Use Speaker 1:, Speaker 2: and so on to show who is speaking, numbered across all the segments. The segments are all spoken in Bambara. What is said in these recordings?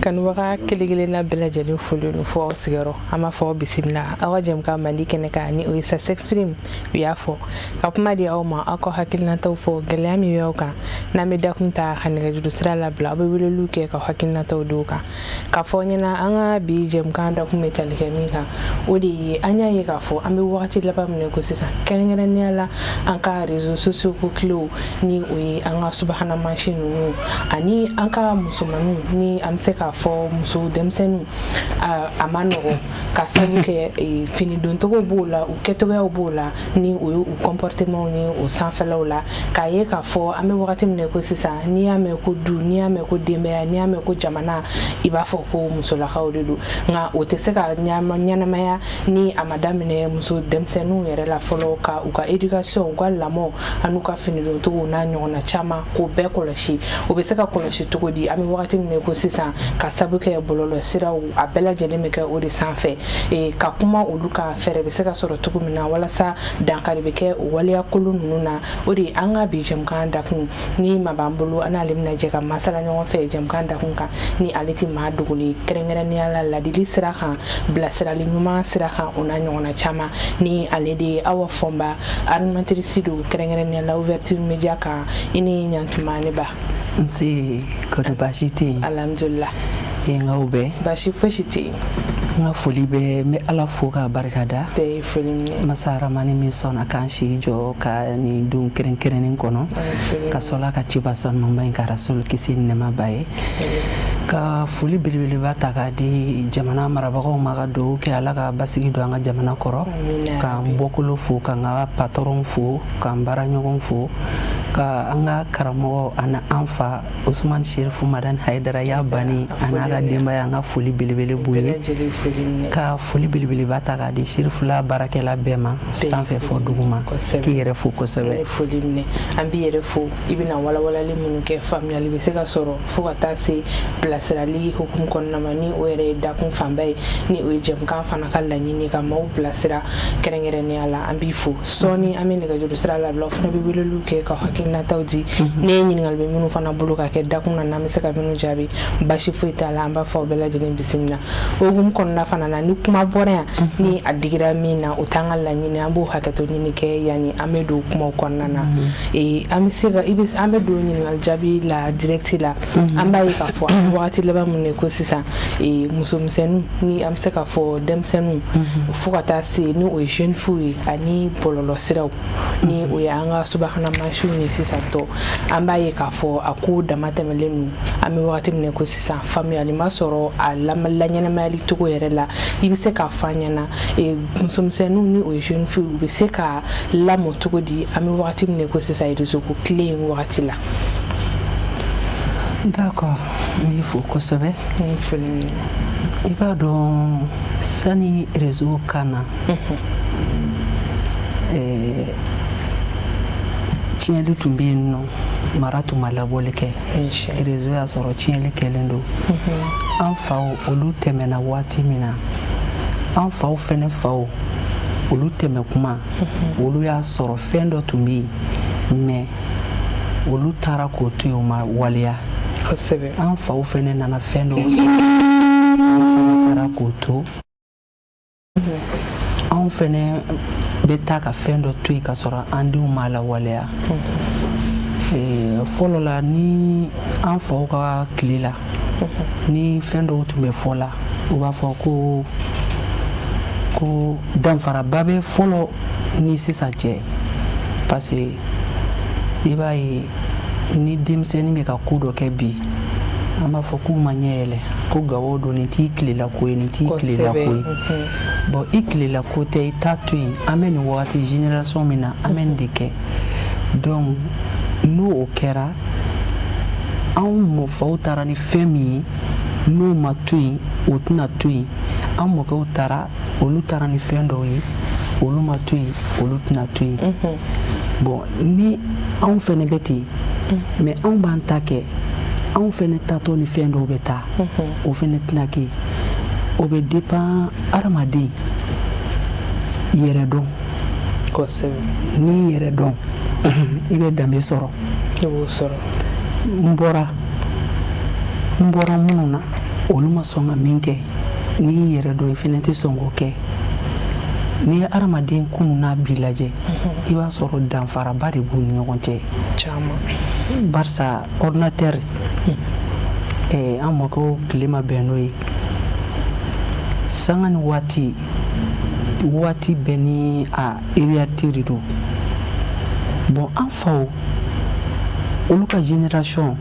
Speaker 1: Kanubaga kelen kelenna bɛɛ lajɛlen foli don fo aw sigiyɔrɔ. An b'a fɔ bisimila aw ka jɛmukan mandi kɛnɛ kan, ni o ye Ça s'exprime. U y'a fɔ ka kuma di aw ma, aw ka hakilinataw fɔ, gɛlɛya min bɛ aw kan. N'an bɛ dakun ta ka nɛgɛjuru sira labila, aw bɛ weleliw kɛ ka hakilinataw di o kan. K'a fɔ ɲɛna, an ka bi jɛmukan dakun bɛ tali kɛ min kan, o de ye an y'a ye k'a fɔ an bɛ wagati laban min ko sisan, kɛrɛnkɛrɛnnenya la an ka réseaux sociaux ko kilew, ni o ye an ka subahana mansin ninnu ani an ka musomaninw, ni an bɛ se k'a fɔ muso denmisɛnninw, a ma nɔgɔ ka sabu kɛ fini doncogo b'o la, u kɛcogoyaw b'o la, ni o ye u comportement ni o sanfɛlaw la. K'a ye k'a fɔ an bɛ wagati min na ko sisan, n'i y'a mɛn ko du, n'i y'a mɛn ko denbaya, n'i y'a mɛn ko jamana, i b'a fɔ ko musolakaw de don. Nka o tɛ se ka ɲɛnamaya ni a ma daminɛ muso denmisɛnninw yɛrɛ la fɔlɔ, ka u ka éducation, u ka lamɔ an'u ka finidoncogo n'a ɲɔgɔnna caman, k'o bɛɛ kɔlɔsi. O bɛ se ka kɔlɔsi cogo di an bɛ wagati min na ko sisan, ka sabu kɛ bɔlɔlɔ siraw a bɛɛ lajɛlen bɛ kɛ o de sanfɛ? Ka kuma olu kan, fɛɛrɛ bɛ se ka sɔrɔ cogo min na walasa dankari bɛ kɛ o waleya kolon ninnu na, o de ye an ka bi jɛmukan dakun. Ni maa b'an bolo, an n'ale bɛna jɛ ka masala ɲɔgɔn fɛ jɛmukan dakun kan, ni ale tɛ maa dogolen, kɛrɛnkɛrɛnnenya la ladili sira kan, bilasirali ɲuman sira kan, o n'a ɲɔgɔnna caman, ni ale de ye Awa Fɔnba, animatrice don, kɛrɛnkɛrɛnnenya la Ouverture Média kan. I ni ɲantuma, ne ba.
Speaker 2: Nse, kɔri baasi tɛ yen?
Speaker 1: Alhamdulillah.
Speaker 2: Nkaw bɛɛ?
Speaker 1: Baasi fosi tɛ yen.
Speaker 2: N ka foli bɛ, n bɛ Ala fo k'a barika da.
Speaker 1: Bɛɛ ye foli minɛ.
Speaker 2: Masa Aramani min sɔnna k'an si jɔ ka nin don kɛrɛnkɛrɛnnen kɔnɔ, ka sɔrɔ ka ciba sanuba in ka Rasul kisi ni nɛɛma b'a ye, ka foli belebeleba ta k'a di jamana marabagaw ma, ka dugawu kɛ Ala ka basigi don an ka jamana kɔrɔ, k'an bɔkolo fo, k'an ka patɔrɔn fo, k'an baaraɲɔgɔn fo, ka an ka karamɔgɔ ani an fa Usman Sherifu Madani Hayidara y'a bani a n'a ka denbaya, an ka foli belebele b'u ye, ka foli belebeleba ta k'a di Sherifula baarakɛla bɛɛ ma, sanfɛ fɔ duguma, k'i yɛrɛ fo kosɛbɛ.
Speaker 1: Foli minɛ, an b'i yɛrɛ fo. I bɛna walawalali minnu kɛ, faamuyali bɛ se ka sɔrɔ fo ka taa se bilasirali hukumu kɔnɔna ma, ni o yɛrɛ ye dakun fanba ye, ni o ye jɛmukan fana ka laɲini, ka maaw bilasira kɛrɛnkɛrɛnnenya la. An b'i fo. Sɔɔni an bɛ nɛgɛjuru sira labila, o fana bɛ weleliw kɛ ka hakilinataw di. Ne ye ɲininkali bɛ minnu fana bolo ka kɛ dakun na, n'an bɛ se ka minnu jaabi, basi foyi t'a la. An b'a fɔ aw bɛɛ lajɛlen bisimila. O hukumu kɔnɔna fana na, ni kuma bɔra yan ni a digira min na, o t'an ka laɲini, an b'o hakɛto ɲini kɛ yanni an bɛ don kumaw kɔnɔna na. An bɛ se ka i bɛ an bɛ don ɲininkali jaabi la direct la. An b'a ye k'a fɔ an bɛ wagati laban min na ko sisan, musomisɛnninw, ni an bɛ se k'a fɔ denmisɛnninw, fo ka taa se ni o ye jeune fille ye, ani bɔlɔlɔ siraw, ni o ye an ka subahana mansinw ye sisan tɔ, an b'a ye k'a fɔ a ko dama tɛmɛlen don. An bɛ wagati min na ko sisan, faamuyali ma sɔrɔ a laɲɛnamayali cogo yɛrɛ la. I bɛ se k'a fɔ an ɲɛna, musomisɛnninw, ni o ye jeune fille, u bɛ se ka lamɔ cogo di an bɛ wagati min na ko sisan, réseau ko tile in wagati la?
Speaker 2: D'accord, n b'i fo kosɛbɛ. I b'a dɔn, sani réseau ka na, tiɲɛli tun bɛ yen nɔ, mara tun ma labɔli kɛ. Réseau y'a sɔrɔ tiɲɛli kɛlen don. An faw, olu tɛmɛna waati min na, an faw fɛnɛ faw, olu tɛmɛ kuma, olu y'a sɔrɔ fɛn dɔ tun bɛ yen, mais olu taara k'o to yen, u ma waleya. An faw fɛnɛ nana fɛn dɔw sɔrɔ, olu fɛnɛ taara k'o to. Anw fɛnɛ bɛ taa ka fɛn dɔ to yen ka sɔrɔ an denw m'a lawaleya. Fɔlɔ la, ni an faw ka tile la, ni fɛn dɔw tun bɛ fɔ la, u b'a fɔ ko danfaraba bɛ fɔlɔ ni sisan cɛ, parce que i b'a ye, ni denmisɛnnin bɛ ka ko dɔ kɛ bi, an b'a fɔ k'u ma ɲɛ yɛlɛ, ko gawo don, nin t'i tilela ko ye, nin t'i tilela ko ye. Bon, i tilela ko tɛ, i t'a to yen. An bɛ nin wagati génération min na, an bɛ nin de kɛ. Donc n'o o kɛra, anw mɔfaw taara ni fɛn min ye, n'o ma to yen, o tɛna to yen. An mɔkɛw taara, olu taara ni fɛn dɔw ye, olu ma to yen, olu tɛna to yen. Bon, ni anw fɛnɛ bɛ ten, mais anw b'an ta kɛ, anw fɛnɛ tatɔ ni fɛn dɔw bɛ taa, o fɛnɛ tɛna kɛ. O bɛ dépend hadamaden yɛrɛ dɔn. N'i yɛrɛ dɔn, i bɛ danbe sɔrɔ.
Speaker 1: I b'o sɔrɔ.
Speaker 2: N bɔra N bɔra minnu na, olu ma sɔn ka min kɛ. N'i y'i yɛrɛ dɔn, i fɛnɛ tɛ sɔn k'o kɛ. N'i ye hadamaden kunun n'a bi lajɛ, i b'a sɔrɔ danfaraba de b'u ni ɲɔgɔn cɛ.
Speaker 1: Caman.
Speaker 2: Barisa ordinateur, an mɔkɛw tile ma bɛn n'o ye. Sanga ni waati, waati bɛɛ ni a réalité de don. Bon, an faw, olu ka génération,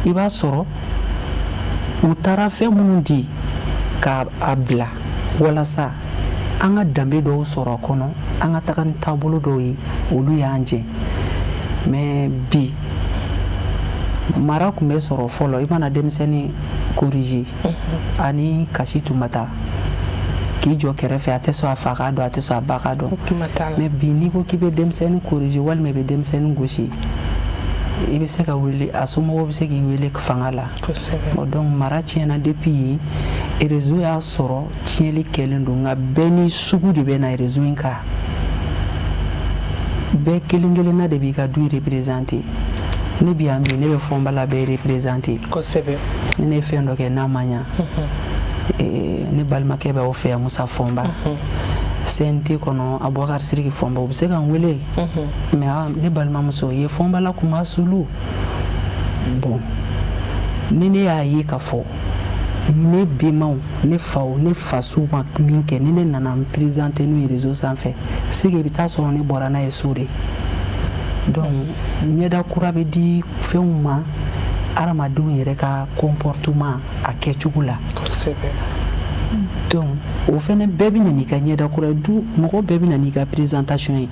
Speaker 2: i b'a sɔrɔ u taara fɛn minnu di k'a a bila walasa an ka danbe dɔw sɔrɔ a kɔnɔ, an ka taga ni taabolo dɔw ye, olu y'an jɛ. Mais bi, mara tun bɛ sɔrɔ fɔlɔ, i mana denmisɛnnin corriger, ani kasi tun ma taa k'i jɔ kɛrɛfɛ, a tɛ sɔn a fa k'a dɔn, a tɛ sɔn a ba k'a dɔn. Mais bi, n'i ko k'i bɛ denmisɛnnin corriger walima i bɛ denmisɛnnin gosi, i bɛ se ka wele, a somɔgɔw bɛ se k'i wele fanga la. Donc mara tiɲɛna depuis yen. Réseau y'a sɔrɔ tiɲɛli kɛlen don, nka bɛɛ ni sugu de bɛ na réseau in kan. Bɛɛ kelen kelenna de b'i ka du représenter. Ne bi yan bi, ne bɛ Fɔnba la bɛɛ représenter. Ni ne ye fɛn dɔ kɛ n'a ma ɲa, ne balimakɛ bɛ aw fɛ yan, Musa Fɔnba, CNT kɔnɔ, Abubakar Siriki Fɔnba, u bɛ se ka n wele. Mais ne balimamuso i ye Fɔnba la kuma sulu. Bon, ni ne y'a ye k'a fɔ ne bɛnbaw, ne faw, ne fasow ma min kɛ, ni ne nana n présenter n'o ye réseau sanfɛ, c'est que i bɛ taa sɔrɔ ne bɔra n'a ye so de. Donc ɲɛda kura bɛ di fɛnw ma, hadamadenw yɛrɛ ka comportement a kɛcogo la. Donc o fɛnɛ bɛɛ bɛ na n'i ka ɲɛda kura ye. Du mɔgɔ bɛɛ bɛ na n'i ka présentation ye.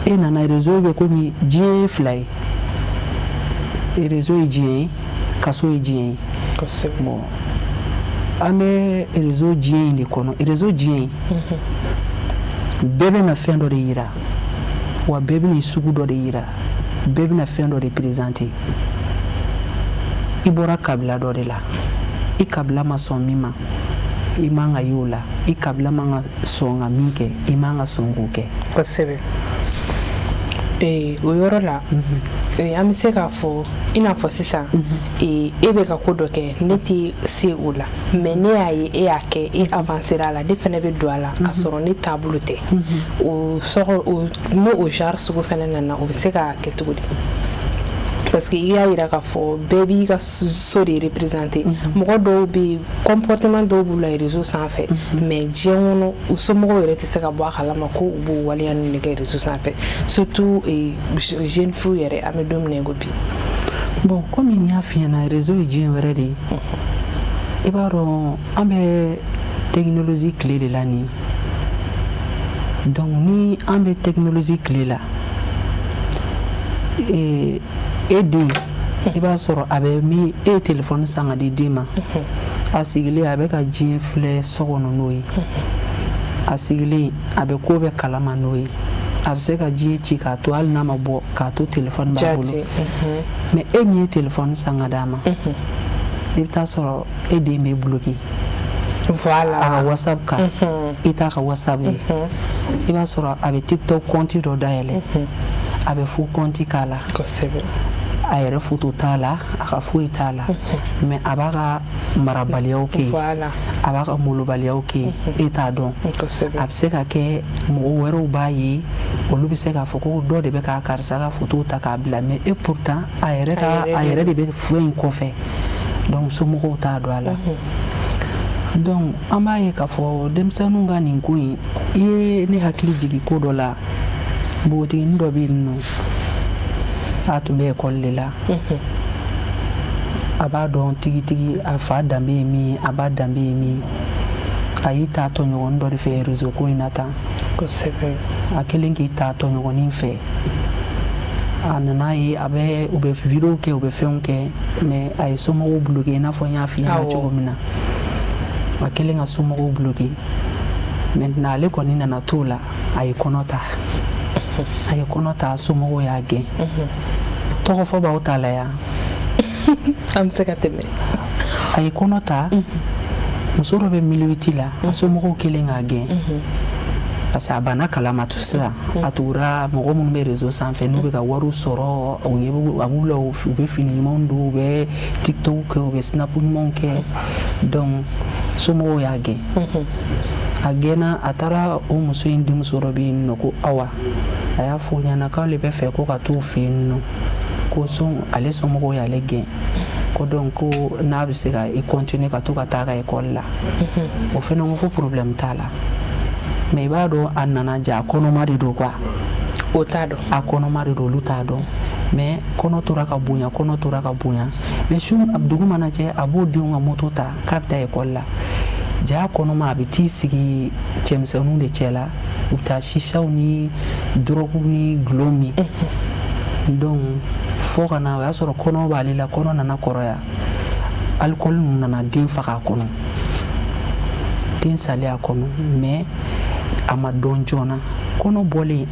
Speaker 2: E nana réseau bɛ komi diɲɛ ye fila ye: réseau ye diɲɛ ye, kaso ye diɲɛ ye. Bon, an bɛ réseau diɲɛ in de kɔnɔ. Réseau diɲɛ in, bɛɛ bɛ na fɛn dɔ de yira, wa bɛɛ bɛ na sugu dɔ de yira, bɛɛ bɛ na fɛn dɔ de présenter. I bɔra kabila dɔ de la, i kabila ma sɔn min ma, i man ka y'o la. I kabila man ka sɔn ka min kɛ, i man ka sɔn k'o kɛ.
Speaker 1: Kosɛbɛ. O yɔrɔ la, an bɛ se k'a fɔ i n'a fɔ sisan, e bɛ ka ko dɔ kɛ, ne tɛ se o la, mais ne y'a ye e y'a kɛ, e avancera a la, ne fana bɛ don a la k'a sɔrɔ ne taabolo tɛ o sɔgɔ o. N'o o genre sugu fana nana, o bɛ se ka kɛ cogo di? Parce que i y'a yira k'a fɔ bɛɛ b'i ka so de représenter. Mɔgɔ dɔw bɛ yen, comportement dɔw b'u la réseau sanfɛ, mais diɲɛ kɔnɔ, u somɔgɔw yɛrɛ tɛ se ka bɔ a kalama ko u b'o waleya ninnu de kɛ réseau sanfɛ, surtout jeune fille yɛrɛ, an bɛ don min na i ko bi.
Speaker 2: Bon, komi n y'a f'i ɲɛna, réseau ye diɲɛ wɛrɛ de ye. I b'a dɔn, an bɛ technologie tile de la nin. Donc ni an bɛ technologie tile la, e den, i b'a sɔrɔ a bɛ min, e ye telefɔni san ka di den ma, a sigilen a bɛ ka diɲɛ filɛ so kɔnɔ n'o ye, a sigilen a bɛ ko bɛɛ kalama n'o ye, a bɛ se ka diɲɛ ci k'a to, hali n'a ma bɔ, k'a to telefɔni b'a bolo. Mais e min ye telefɔni san ka d'a ma, i bɛ taa sɔrɔ e den bɛ bloqué. A ka WhatsApp kan, i t'a ka WhatsApp ye. I b'a sɔrɔ a bɛ TikTok compte dɔ dayɛlɛ, a bɛ faux compte k'a la. A yɛrɛ photo t'a la, a ka foyi t'a la, mais a b'a ka marabaliyaw kɛ yen, a b'a ka molobaliyaw kɛ yen, e t'a dɔn. A bɛ se ka kɛ mɔgɔ wɛrɛw b'a ye, olu bɛ se k'a fɔ ko dɔ de bɛ ka karisa ka photo ta k'a bila, mais et pourtant a yɛrɛ ka a yɛrɛ de bɛ fɛn in kɔfɛ. Donc somɔgɔw t'a dɔn a la. Donc an b'a ye k'a fɔ denmisɛnninw ka nin ko in, i ye ne hakili jigin ko dɔ la. Npogotiginin dɔ bɛ yen nɔ, a tun bɛ ekɔli de la. A b'a dɔn tigitigi a fa danbe ye min ye, a ba danbe ye min ye. A y'i ta tɔɲɔgɔnin dɔ de fɛ réseau ko in na tan. A kɛlen k'i ta tɔɲɔgɔnin fɛ, a nana ye a bɛ u bɛ vidéo kɛ, u bɛ fɛnw kɛ, mais a ye somɔgɔw bloqué, i n'a fɔ n y'a f'i ɲɛna cogo min na. A kɛlen ka somɔgɔw bloqué, maintenant ale kɔni nana t'o la, a ye kɔnɔ ta. A ye kɔnɔ ta, somɔgɔw y'a gɛn. Tɔgɔ fɔ b'aw ta la yan?
Speaker 1: An bɛ se ka tɛmɛ.
Speaker 2: A ye kɔnɔ ta, muso dɔ bɛ miliwiti la, a somɔgɔw kɛlen k'a gɛn. Parce que a banna kalan ma to sisan, a tugura mɔgɔ minnu bɛ réseau sanfɛ, n'u bɛ ka wariw sɔrɔ, u ɲɛ b'u, a b'u la, u bɛ fini ɲumanw don, u bɛ TikTok kɛ, u bɛ Snap ɲumanw kɛ. Donc somɔgɔw y'a gɛn. A gɛnna, a taara o muso in denmuso dɔ bɛ yen nɔ ko Awa. A y'a fɔ o ɲɛna k'ale bɛ fɛ ko ka t'o fɛ yen nɔ, ko ale somɔgɔw y'ale gɛn, ko donc ko n'a bɛ se ka i continuer ka to ka taa a ka école la. O fana ko ko problème t'a la. Mais i b'a dɔn, a nana ja, a kɔnɔma de don quoi.
Speaker 1: O t'a dɔn.
Speaker 2: A kɔnɔma de don, olu t'a dɔn. Mais kɔnɔ tora ka bonya, kɔnɔ tora ka bonya. Mais su dugu mana jɛ, a b'o denw ka moto ta k'a bɛ taa école la. Ja kɔnɔma, a bɛ t'i sigi cɛmisɛnninw de cɛ la, u bɛ taa chichaw ni drogue ni dɔlɔ min. Donc fo ka na o y'a sɔrɔ kɔnɔ b'ale la, kɔnɔ nana kɔrɔya, alcool ninnu nana den faga a kɔnɔ, den salen a kɔnɔ. Mais a ma dɔn joona. Kɔnɔ bɔlen,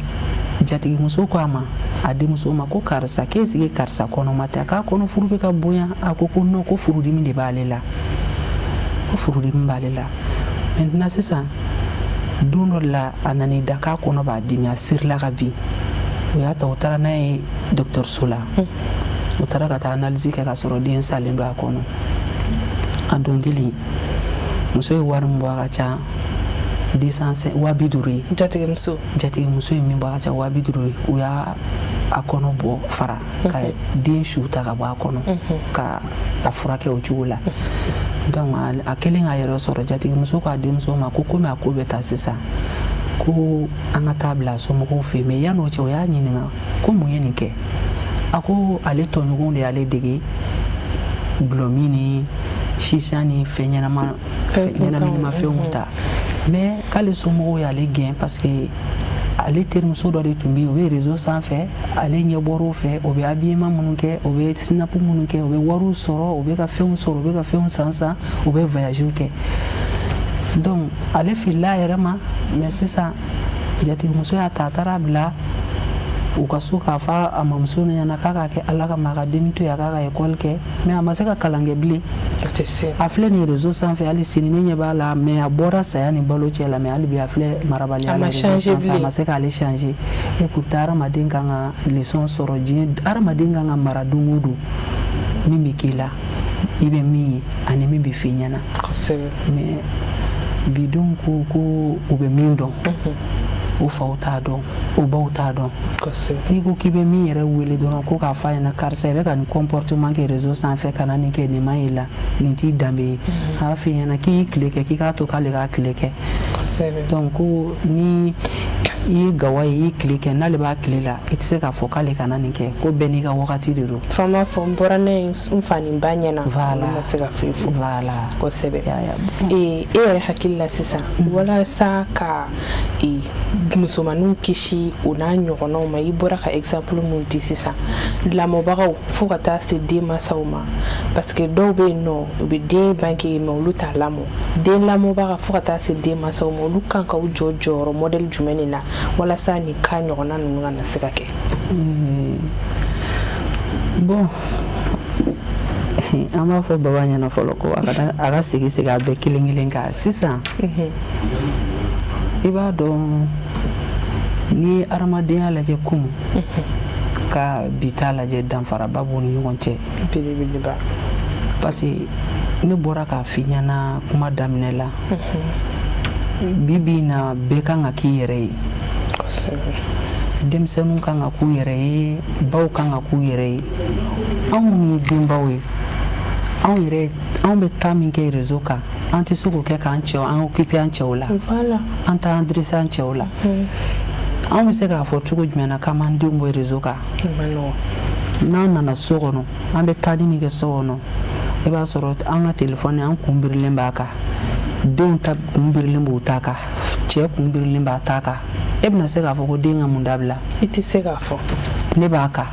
Speaker 2: jatigimuso ko a ma, a denmuso ma, ko karisa, k'e sigi karisa kɔnɔma tɛ? A k'a kɔnɔ furu bɛ ka bonya. A ko ko non, ko furudimi de b'ale la, ko furudimi b'ale la. Maintenant sisan, don dɔ la, a nan'i da k'a kɔnɔ b'a dimi, a sirila ka bin. U y'a ta, u taara n'a ye dɔgɔtɔrɔso la. U taara ka taa analyse kɛ, ka sɔrɔ den salen don a kɔnɔ. A don kelen, muso ye wari min bɔ, a ka ca 50 ye.
Speaker 1: Jatigimuso.
Speaker 2: Jatigimuso ye min bɔ, a ka ca 50 000 ye. U y'a a kɔnɔ bɔ fara ka den su ta ka bɔ a kɔnɔ ka a furakɛ o cogo la. Donc a kɛlen k'a yɛrɛ sɔrɔ, jatigimuso ko a denmuso ma ko komi a ko bɛ taa sisan, ko an ka taa bila a somɔgɔw fɛ yen. Mais yan'o cɛ, o y'a ɲininka ko mun ye nin kɛ. A ko ale tɔɲɔgɔnw de y'ale dege dɔlɔmin ni chicha ni fɛn ɲɛnama ɲɛnaminimafɛnw ta. Mais k'ale somɔgɔw y'ale gɛn parce que ale terimuso dɔ de tun bɛ yen, o bɛ réseau sanfɛ, ale ɲɛ bɔr'o fɛ, o bɛ habillement minnu kɛ, o bɛ Snap minnu kɛ, o bɛ wariw sɔrɔ, o bɛ ka fɛnw sɔrɔ, u bɛ ka fɛnw san san, u bɛ voyagew kɛ. Donc ale filila a yɛrɛ ma. Mais sisan, jatigimuso y'a ta, a taara bila u ka so k'a fɔ a mamuso ɲɛna k'a k'a kɛ Ala kama, a ka denni to yen, a k'a ka école kɛ. Mais a ma se ka kalan kɛ bilen. A filɛ nin ye réseau sanfɛ hali sini, ne ɲɛ b'a la. Mais a bɔra saya ni balo cɛ la, mais hali bi a filɛ marabaliya la réseau sanfɛ, a ma se k'ale changer. Et pourtant, hadamaden kan ka leçon sɔrɔ diɲɛ, hadamaden kan ka mara don o don, min bɛ k'i la, i bɛ min ye ani min bɛ f'i ɲɛna. Mais bidenw ko ko u bɛ min dɔn, o faw t'a dɔn, o baw t'a dɔn. N'i ko k'i bɛ min yɛrɛ wele dɔrɔn ko k'a f'a ɲɛna, karisa, i bɛ ka nin comportement kɛ réseau sanfɛ, ka na nin kɛ, nin ma ɲi la, nin t'i danbe ye, a b'a f'i ɲɛna k'i y'i tile kɛ, k'i k'a to k'ale k'a tile kɛ. Donc ko ni i ye gawa ye, i y'i tile kɛ, n'ale b'a tile la, i tɛ se k'a fɔ k'ale kana nin kɛ, ko bɛɛ n'i ka wagati de don.
Speaker 1: F'an b'a fɔ n bɔra ne ye n fa ni ba ɲɛna, olu ma se ka foyi fɔ. Kosɛbɛ. E yɛrɛ hakili la sisan, walasa ka musomaninw kisi o n'a ɲɔgɔnnaw ma, i bɔra ka exemple mun di sisan, lamɔbagaw fo ka taa se denmansaw ma, parce que dɔw bɛ yen nɔ, u bɛ den bange mais olu t'a lamɔ, den lamɔbaga fo ka taa se denmansaw ma, olu kan ka u jɔ jɔyɔrɔ modèle jumɛn de la walasa nin cas ɲɔgɔnna ninnu kana se ka kɛ?
Speaker 2: Bon, an b'a fɔ baba ɲɛna fɔlɔ ko a ka segin segin a bɛɛ kelen kelen kan sisan. I b'a dɔn, n'i ye adamadenya lajɛ kunun ka bi ta lajɛ, danfaraba b'u ni ɲɔgɔn cɛ.
Speaker 1: Belebeleba.
Speaker 2: Parce que ne bɔra k'a f'i ɲɛna kuma daminɛ la, bi bi in na, bɛɛ kan ka k'i yɛrɛ ye. Denmisɛnninw kan ka k'u yɛrɛ ye, baw kan ka k'u yɛrɛ ye. Anw minnu ye denbaw ye, anw yɛrɛ, anw bɛ taa min kɛ réseau kan, an tɛ se k'o kɛ k'an cɛw an occuper an cɛw la, an t'an adresser an cɛw la. Anw bɛ se k'a fɔ cogo jumɛn na k'an b'an denw bɔ réseau kan? N'an nana so kɔnɔ, an bɛ taali min kɛ so kɔnɔ, i b'a sɔrɔ an ka telefɔni, an kun birilen b'a kan, denw ta kun birilen b'u ta kan, cɛ kun birilen b'a ta kan. E bɛna se k'a fɔ ko den ka mun dabila?
Speaker 1: I tɛ se k'a fɔ.
Speaker 2: Ne b'a kan,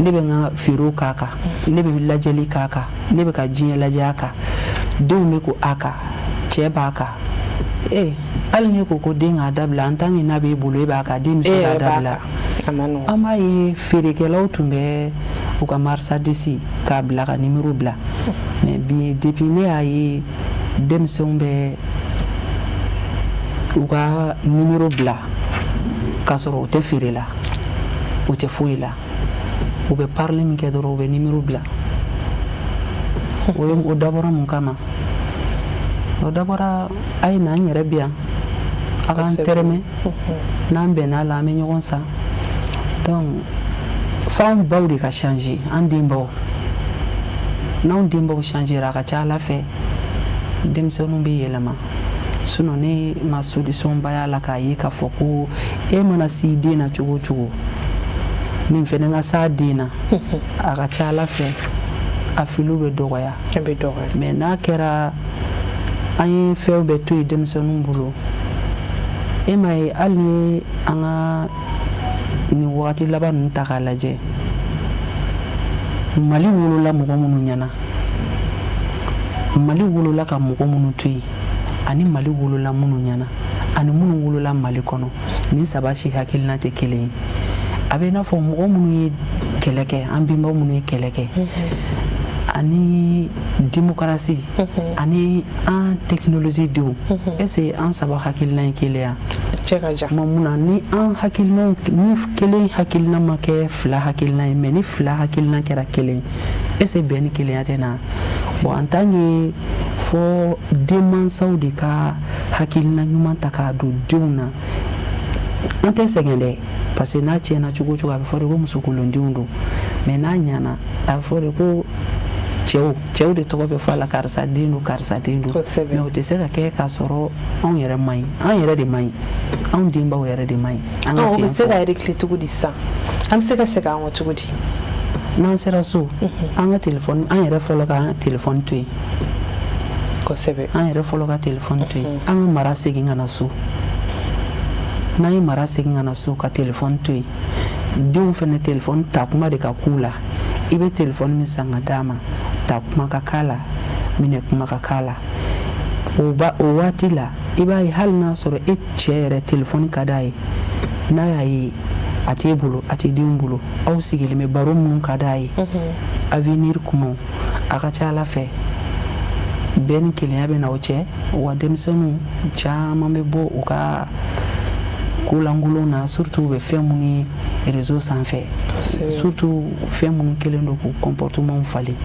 Speaker 2: ne bɛ n ka feerew k'a kan, ne bɛ lajɛli k'a kan, ne bɛ ka diɲɛ lajɛ a kan, denw bɛ ko a kan, cɛ b'a kan. Ee, hali ne ko ko den k'a dabila, en tant que n'a b'e bolo, e b'a kan, den bɛ se k'a dabila? An b'a ye, feerekɛlaw tun bɛ u ka marchandise k'a bila ka numéro bila. Mais bi, depuis ne y'a ye denmisɛnw bɛ U ka numéro bila k'a sɔrɔ u tɛ feere la, u tɛ foyi la. U bɛ parler min kɛ dɔrɔn, u bɛ numéro bila. O ye, o dabɔra mun kama? O dabɔra a ye na, n yɛrɛ bi yan, a k'an tɛrɛmɛ, n'an bɛnna la, an bɛ ɲɔgɔn san. Donc f'anw baw de ka changer, an denbaw. N'anw denbaw changera, a ka ca Ala fɛ, denmisɛnninw bɛ yɛlɛma. Sinon ne ma solution ba y'a la k'a ye k'a fɔ ko e mana s'i den na cogo o cogo, nin fɛnɛ ka s'a den na, a ka ca Ala fɛ, a filiw bɛ dɔgɔya.
Speaker 1: A bɛ dɔgɔya.
Speaker 2: Mais n'a kɛra an ye fɛn bɛɛ to yen denmisɛnninw bolo, e m'a ye, hali ni an ka nin wagati laban ninnu ta k'a lajɛ, Mali wolola mɔgɔ minnu ɲɛna, Mali wolola ka mɔgɔ minnu to yen, ani Mali wolola minnu ɲɛna, ani minnu wolola Mali kɔnɔ, nin saba si hakilina tɛ kelen ye. A bɛ i n'a fɔ mɔgɔ minnu ye kɛlɛ kɛ, an bɛnbaw minnu ye kɛlɛ kɛ, ani démocratie, ani an technologie denw, est ce que an saba hakilina ye kelen ya?
Speaker 1: Cɛ ka jan.
Speaker 2: Ma mun na ni an hakilinaw, ni kelen hakilina ma kɛ fila hakilina ye, mais ni fila hakilina kɛra kelen, est ce que bɛn ni kelenya tɛ na? Bon, en tant que fɔ denmansaw de ka hakilina ɲuman ta k'a don denw na, an tɛ sɛgɛn dɛ, parce que n'a tiɲɛna cogo o cogo, a bɛ fɔ de ko musokolondenw don. Mais n'a ɲɛna, a bɛ fɔ de ko cɛw, cɛw de tɔgɔ bɛ fɔ a la, karisa den don, karisa den don. Mais o tɛ se ka kɛ k'a sɔrɔ anw yɛrɛ man ɲi, an yɛrɛ de man ɲi, anw denbaw yɛrɛ de man ɲi.
Speaker 1: An ka tiɲɛ, o bɛ se ka régler cogo di sisan? An bɛ se ka segin an kɔ cogo di?
Speaker 2: N'an sera so, an ka telefɔni, an yɛrɛ fɔlɔ ka telefɔni to yen. An yɛrɛ fɔlɔ ka telefɔni to yen, an ka mara segin ka na so. N'an ye mara segin ka na so, ka telefɔni to yen, denw fɛnɛ telefɔni ta kuma de ka k'u la. I bɛ telefɔni min san ka d'a ma, ta kuma ka k'a la, minɛ kuma ka k'a la. O ba o waati la, i b'a ye, hali n'a sɔrɔ e cɛ yɛrɛ telefɔni ka d'a ye, n'a y'a ye a t'e bolo, a tɛ denw bolo, aw sigilen bɛ baro minnu ka d'a ye, avenir kumaw, a ka ca Ala fɛ, bɛɛ ni kelenya bɛ na o cɛ wa. Denmisɛnninw caman bɛ bɔ u ka kolankolon na, surtout u bɛ fɛn minnu ye réseau sanfɛ, surtout fɛn minnu kɛlen don k'u comportement falen,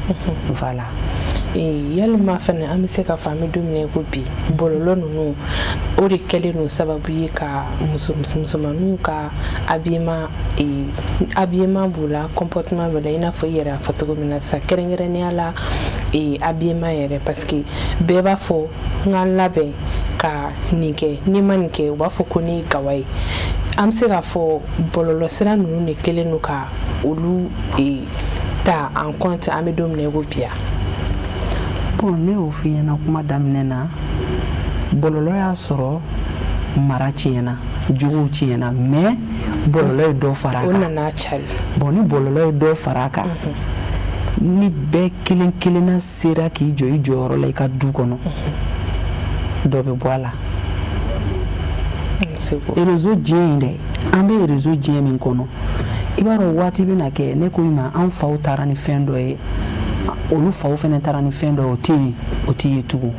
Speaker 2: voilà.
Speaker 1: Yalima fɛnɛ an bɛ se k'a fɔ, an bɛ don min na i ko bi, bɔlɔlɔ ninnu, o de kɛlen don sababu ye ka muso musomaninw ka habillement b'u la, comportement b'u la, i n'a fɔ i yɛrɛ y'a fɔ cogo min na sisan, kɛrɛnkɛrɛnnenya la habillement yɛrɛ, parce que bɛɛ b'a fɔ n ka n labɛn ka nin kɛ, n'i ma nin kɛ, u b'a fɔ ko ne ye gawa ye. An bɛ se k'a fɔ bɔlɔlɔ sira ninnu de kɛlen don ka olu ta en compte, an bɛ don min na i ko bi yan?
Speaker 2: Bon, ne y'o f'i ɲɛna kuma daminɛ na, bɔlɔlɔ y'a sɔrɔ mara tiɲɛna, jogow tiɲɛna, mais bɔlɔlɔ ye dɔ fara a
Speaker 1: O
Speaker 2: kan.
Speaker 1: Nana cari.
Speaker 2: Bon, ni bɔlɔlɔ ye dɔ fara a kan, ni bɛɛ kelen kelenna sera k'i jɔ i jɔyɔrɔ la i ka du kɔnɔ, dɔ bɛ bɔ a la. Réseau diɲɛ in dɛ, an bɛ réseau diɲɛ min kɔnɔ, i b'a dɔn waati bɛna kɛ, ne ko i ma, an faw taara ni fɛn dɔ ye, olu faw fɛnɛ taara ni fɛn dɔ ye, o tɛ yen, o tɛ ye tugun.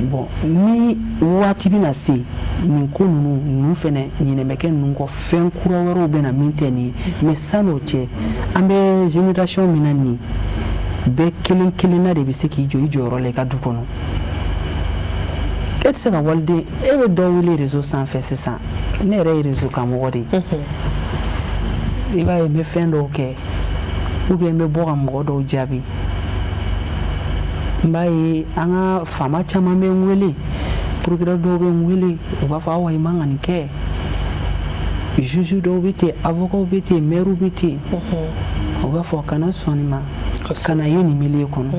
Speaker 2: Bon, ni waati bɛna se, nin ko ninnu fɛnɛ ɲinɛ bɛ kɛ ninnu kɔ, fɛn kura wɛrɛw bɛ na min tɛ nin ye. Mais san'o cɛ, an bɛ génération min na nin, bɛɛ kelen kelenna de bɛ se k'i jɔ i jɔyɔrɔ la i ka du kɔnɔ. E tɛ se ka waliden, e bɛ dɔ wele réseau sanfɛ sisan. Ne yɛrɛ ye réseau kan mɔgɔ de ye. I b'a ye, n bɛ fɛn dɔw kɛ ou bien n bɛ bɔ ka mɔgɔ dɔw jaabi, n b'a ye an ka faama caman bɛ n wele, procureur dɔw bɛ n wele, u b'a fɔ: awa, i man ka nin kɛ. Juge dɔw bɛ ten, avocat bɛ ten, maire bɛ ten, u b'a fɔ: kana sɔn nin ma, kana ye nin milieu kɔnɔ,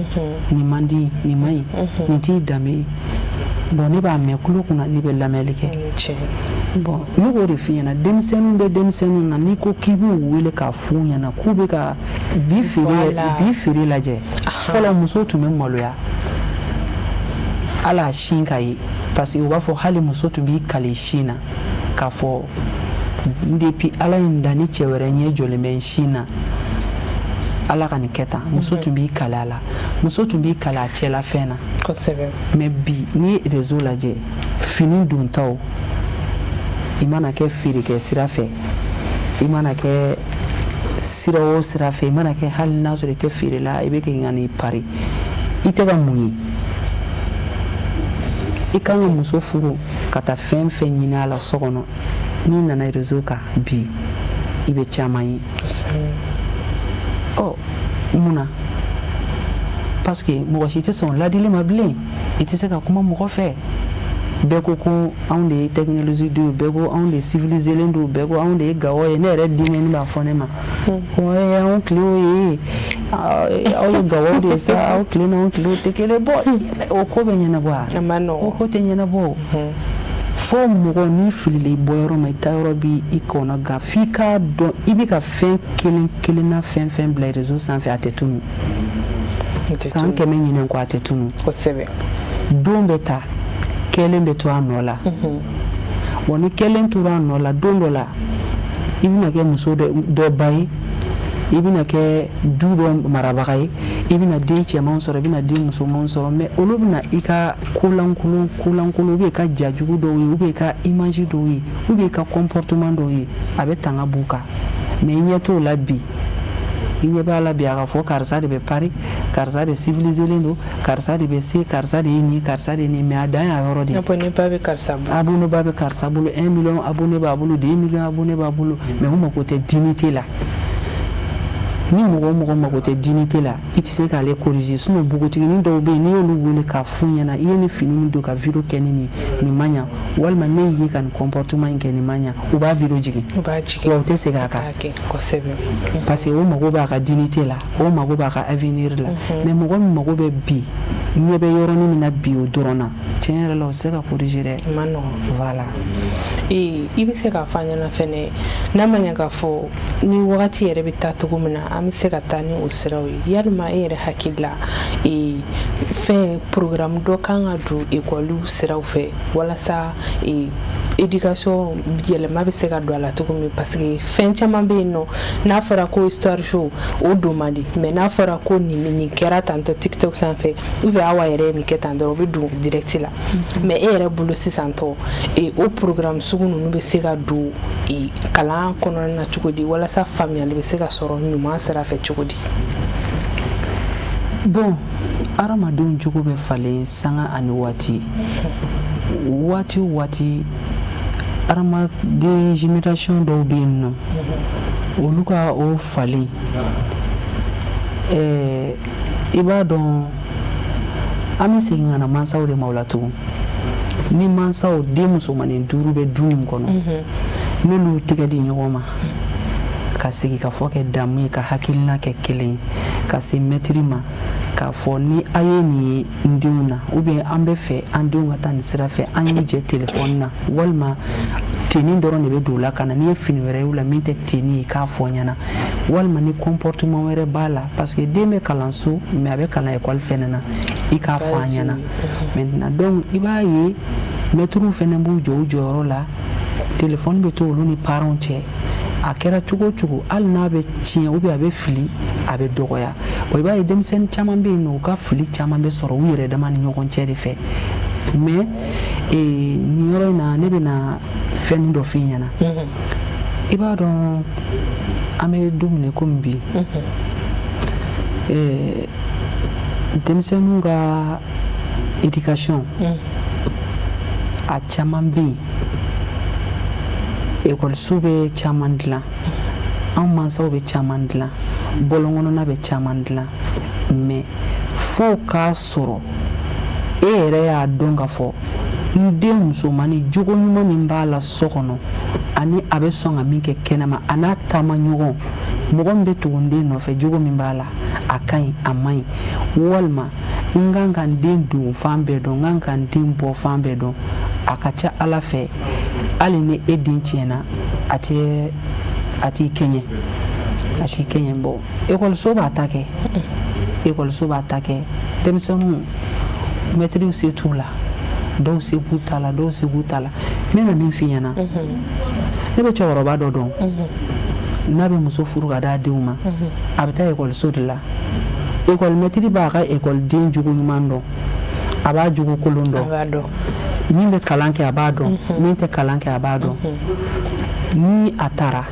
Speaker 2: nin man di, nin man ɲi, nin t'i danbe ye. Bon, ne b'a mɛn kulo kunna, ne bɛ lamɛnli kɛ. Bon, ne k'o de f'i ɲɛna, denmisɛnninw bɛ denmisɛnninw na, n'i ko k'i b'u wele k'a f'u ɲɛna k'u bɛ ka bi feere, bi feere lajɛ. Fɔlɔ, musow tun bɛ maloya hali a sin ka ye, parce que u b'a fɔ hali muso tun b'i kali sin na k'a fɔ: depuis Ala ye n da, ni cɛ wɛrɛ ɲɛ jɔlen bɛ n sin na, Ala ka nin kɛ tan. Muso tun b'i kali a la, muso tun b'i kali a cɛla fɛn na. Mais bi, n'i ye réseau lajɛ Fini dontaw, i mana kɛ feerekɛ sira fɛ, i mana kɛ sira o sira fɛ, i mana kɛ, hali n'a sɔrɔ i tɛ feere la, i bɛ kɛ ka n'i pari, i tɛ ka mun ye? I kan ka muso furu ka taa fɛn fɛn ɲini a la so kɔnɔ, n'i nana réseau kan bi, i bɛ caman ye. Ɔ, mun na? Parce que mɔgɔ si tɛ sɔn ladili ma bilen. I tɛ se ka kuma mɔgɔ fɛ. Bɛɛ ko ko anw de ye technologie denw, bɛɛ ko anw de civilisé don, bɛɛ ko anw de ye gawɔ ye. Ne yɛrɛ denkɛni b'a fɔ ne ma ko anw tilew ye, aw ye gawɔw de ye sa, aw tile n'anw tilew tɛ kelen. Bɔ, o ko bɛ ɲɛnabɔ wa? O ko tɛ ɲɛnabɔ. Fo mɔgɔ n'i filila i bɔyɔrɔ ma, i taayɔrɔ b'i i kɔnɔ gan. F'i k'a dɔn i bɛ ka fɛn kelen kelenna, fɛn fɛn bila réseau sanfɛ, a tɛ tunu. San 100 ɲinɛ kɔ, a tɛ tunu. Don bɛ ta, kɛlen bɛ to a nɔ la. Wa ni kɛlen tora a nɔ la, don dɔ la i bɛna kɛ muso dɔ ba ye, i bɛna kɛ du dɔ marabaga ye, i bɛna den cɛmanw sɔrɔ, i bɛna den musomanw sɔrɔ. Mais olu bɛna i ka kolankolon kolankolon, ou bien i ka jajugu dɔw ye, ou bien i ka image dɔw ye, ou bien i ka comportement dɔw ye, a bɛ tanga b'u kan. Mais i ɲɛ t'o la bi. I ɲɛ b'a la bi, a ka fɔ karisa de bɛ pari, karisa de civilisélen don, karisa de bɛ se, karisa de ye nin, karisa de ye nin. Mais a dan y'a yɔrɔ de ye.
Speaker 1: Abonné ba bɛ karisa bolo.
Speaker 2: Abonné ba bɛ karisa bolo, 1 million abonné b'a bolo, 2 millions abonné b'a bolo. Mais u mako tɛ dignité la. Ni mɔgɔ o mɔgɔ mako tɛ dignité la, i tɛ se k'ale corriger. Sinon npogotiginin dɔw bɛ yen, n'i y'olu wele k'a f'u ɲɛna: i ye nin fini min don ka vidéo kɛ ni nin, nin ma ɲa, walima ne y'i ye ka nin comportement in kɛ, nin ma ɲa, u b'a vidéo jigin.
Speaker 1: U b'a jigin.
Speaker 2: Wa u tɛ segin a kan. Parce que o mago b'a ka dignité la, o mago b'a ka avenir la. Mais mɔgɔ min mago bɛ bi, ɲɛ bɛ yɔrɔnin min na bi, o dɔrɔn na, tiɲɛ yɛrɛ la, o tɛ se ka corriger dɛ.
Speaker 1: A ma nɔgɔn.
Speaker 2: Voilà.
Speaker 1: I bɛ se k'a fɔ an ɲɛna fɛnɛ, n'a ma ɲɛ k'a fɔ ni wagati yɛrɛ bɛ taa cogo min na, an bɛ se ka taa ni o siraw ye, yalima e yɛrɛ hakili la, fɛn programme dɔ kan ka don ekɔliw siraw fɛ walasa éducation yɛlɛma bɛ se ka don a la cogo min? Parce que fɛn caman bɛ yen nɔ, n'a fɔra ko histoire géo, o don man di. Mais n'a fɔra ko nin kɛra tantɔ TikTok sanfɛ, ou bien Awa yɛrɛ ye nin kɛ tan dɔrɔn, o bɛ don direct la. Mais e yɛrɛ bolo sisan tɔ, o programme sugu ninnu bɛ se ka don kalan kɔnɔna na cogo di, walasa faamuyali bɛ se ka sɔrɔ ɲuman sira fɛ cogo di?
Speaker 2: Bon, hadamadenw jogo bɛ falen sanga ani waati. Waati o waati, hadamaden génération dɔw bɛ yen nɔ, olu ka o falen, i b'a dɔn, an bɛ segin ka na mansaw de ma o la tugun. Ni mansaw, den musomanin duuru bɛ du min kɔnɔ, n'olu tɛgɛ di ɲɔgɔn ma ka sigi ka fɔ kɛ damu ye, ka hakilina kɛ kelen ye, ka se mɛtiri ma k'a fɔ ni a ye nin ye n denw na, ou bien an bɛ fɛ an denw ka taa nin sira fɛ, an y'u jɛ telefɔni na, walima tenue dɔrɔn de bɛ don u la ka na, n'i ye fini wɛrɛ y'u la min tɛ tenue ye, k'a fɔ ɲɛna, walima ni comportement wɛrɛ b'a la, parce que den bɛ kalan so, mais a bɛ kalan école fɛnɛ na, i k'a fɔ an ɲɛna. Maintenant donc, i b'a ye mɛtiriw fɛnɛ b'u jɔ u jɔyɔrɔ la, telefɔni bɛ to olu ni parents cɛ. A kɛra cogo o cogo, hali n'a bɛ tiɲɛ ou bien a bɛ fili, a bɛ dɔgɔya. Wa i b'a ye denmisɛnnin caman bɛ yen nɔ, u ka fili caman bɛ sɔrɔ u yɛrɛ dama ni ɲɔgɔn cɛ de fɛ. Mais nin yɔrɔ in na, ne bɛna fɛn dɔ f'i ɲɛna. I b'a dɔn, an bɛ don min na komi bi, denmisɛnninw ka éducation, a caman bɛ yen, ekɔliso bɛ caman dilan, anw mansaw bɛ caman dilan, bɔlɔn kɔnɔna bɛ caman dilan. Mais fo k'a sɔrɔ e yɛrɛ y'a dɔn k'a fɔ n den musomannin, jogo ɲuman min b'a la so kɔnɔ, ani a bɛ sɔn ka min kɛ kɛnɛma, a n'a taama ɲɔgɔn, mɔgɔ min bɛ tugu n den nɔfɛ, jogo min b'a la, a ka ɲi, a man ɲi, walima n kan ka n den don fan bɛɛ dɔn, n kan ka n den bɔ fan bɛɛ dɔn. A ka ca Ala fɛ, hali ni e den tiɲɛna, a t'i kɛɲɛ, a t'i kɛɲɛ. Bɔ, ekɔliso b'a ta kɛ, ekɔliso b'a ta kɛ. Denmisɛnninw, mɛtiriw se t'u la, dɔw se b'u ta la, dɔw se b'u ta la. N bɛna min f'i ɲɛna, ne bɛ cɛkɔrɔba dɔ dɔn, n'a bɛ muso furu ka d'a denw ma, a bɛ taa ekɔliso de la. Ekɔli mɛtiri b'a ka ekɔliden jogo ɲuman dɔn, a b'a jogo kolon dɔn. Min bɛ kalan kɛ, a b'a dɔn. Min tɛ kalan kɛ, a b'a dɔn. Ni a taara,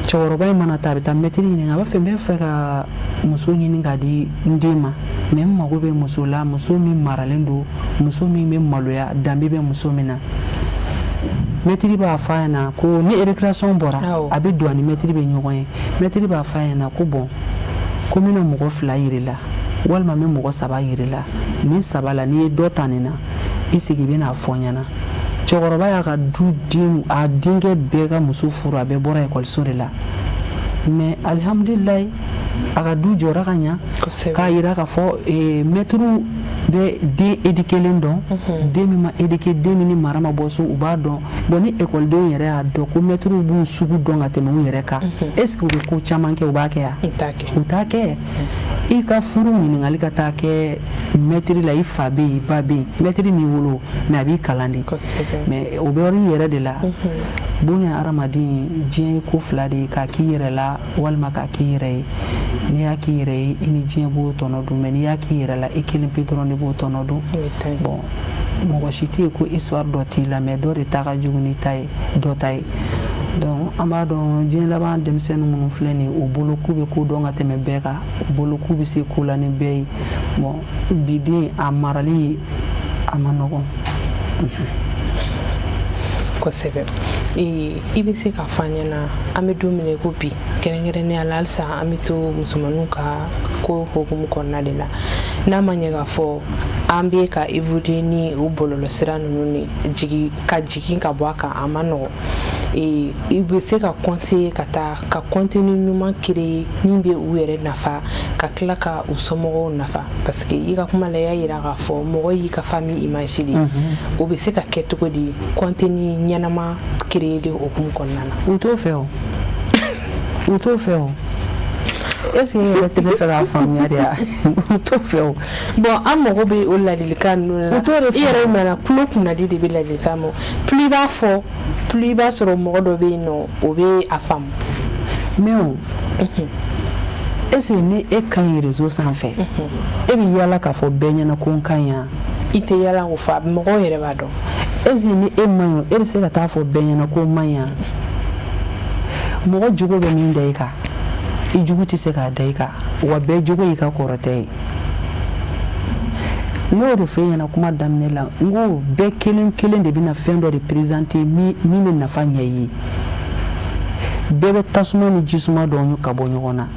Speaker 2: cɛkɔrɔba in mana taa, a bɛ taa mɛtiri ɲininka. A b'a fɛ, n bɛ fɛ ka muso ɲini ka di n den ma, mais n mago bɛ muso la, muso min maralen don, muso min bɛ maloya, danbe bɛ muso min na. Mɛtiri b'a fɔ a ɲɛna ko ni récréation bɔra, a bɛ don, a ni mɛtiri bɛ ɲɔgɔn ye. Mɛtiri b'a fɔ a ɲɛna ko bon, ko n bɛna mɔgɔ fila yir'i la, walima n bɛ mɔgɔ saba yir'i la. Nin saba la, n'i ye dɔ ta nin na, i sigi, i bɛna fɔ n ɲɛna. Cɛkɔrɔba y'a ka du den, a denkɛ bɛɛ ka muso furu, a bɛɛ bɔra ekɔliso de la. Mais alihamudulilayi, a ka du jɔra ka ɲa, k'a yira k'a fɔ mɛtiriw bɛ den éduquélen dɔn, den min ma éduqué, den min ni mara ma bɔ so, u b'a dɔn. Bon, ni ekɔlidenw yɛrɛ y'a dɔn ko mɛtiriw b'u sugu dɔn ka tɛmɛ u yɛrɛ kan, est ce que u bɛ ko caman kɛ? U b'a kɛ yan? U t'a kɛ. I ka furu ɲininkali ka taa kɛ mɛtiri la, i fa bɛ yen, i ba bɛ yen, mɛtiri m'i wolo, mais a b'i kalan de. Mais o bɛ yɔrɔ i yɛrɛ de la. Bonya hadamaden, diɲɛ ye ko fila de ye: k'a k'i yɛrɛ la walima k'a k'i yɛrɛ ye. N'i y'a k'i yɛrɛ ye, i ni diɲɛ b'o tɔnɔ dun, mais n'i y'a k'i yɛrɛ la, i kelen pe dɔrɔn de b'o tɔnɔ dun. Bon, mɔgɔ si tɛ yen ko histoire dɔ t'i la, mais dɔ de ta ka jugu n'i ta ye, dɔ ta ye. Donc an b'a dɔn, diɲɛ laban denmisɛnnin minnu filɛ nin ye, u bolo k'u bɛ ko dɔn ka tɛmɛ bɛɛ kan, u bolo k'u bɛ se ko la ni bɛɛ ye. Bon, bi den a marali a ma nɔgɔn.
Speaker 1: Kosɛbɛ. I bɛ se k'a fɔ an ɲɛna, an bɛ don min na i ko bi, kɛrɛnkɛrɛnnenya la, halisa an bɛ to musomaninw ka ko hukumu kɔnɔna de la, n'a ma ɲɛ k'a fɔ an bɛ ka évoluer ni o bɔlɔlɔsira ninnu ni jigi ka jigin ka bɔ a kan, a ma nɔgɔn. I bɛ se ka conseiller ka taa ka contenu ɲuman créer min bɛ u yɛrɛ nafa, ka tila ka u somɔgɔw nafa? Parce que i ka kuma la, i y'a yira k'a fɔ mɔgɔ y'i ka famille image de ye. O bɛ se ka kɛ cogo di, contenu ɲɛnama créer hukumu kɔnɔna na?
Speaker 2: U t'o fɛ o, u t'o fɛ o. Est ce que e yɛrɛ tɛ bɛ fɛ k'a faamuya de wa? U t'o fɛ o.
Speaker 1: Bon, an mago bɛ o ladilikan ninnu la.
Speaker 2: U t'o de
Speaker 1: I yɛrɛ mana tulo kunnadi de bɛ ladilikan ma. Plus i b'a fɔ, plus i b'a sɔrɔ mɔgɔ dɔ bɛ yen nɔ, o bɛ a faamu.
Speaker 2: Mais o, est ce que ni e ka ɲi réseau sanfɛ, e bɛ yala k'a fɔ bɛɛ ɲɛna ko n ka ɲi yan?
Speaker 1: I tɛ yala k'o fɔ, mɔgɔw yɛrɛ b'a dɔn.
Speaker 2: Est ce que ni e man ɲi, e bɛ se ka taa fɔ bɛɛ ɲɛna ko n man ɲi yan? Mɔgɔ jogo bɛ min da i kan, i jugu tɛ se k'a da i kan. Wa bɛɛ jogo y'i ka kɔrɔtɛ ye. N'o de fɔ e ɲɛna kuma daminɛ la, n ko bɛɛ kelen kelen de bɛna fɛn dɔ de présenter min bɛ nafa ɲɛ i ye. Bɛɛ bɛ tasuma ni jisuma dɔn ka bɔ ɲɔgɔn na.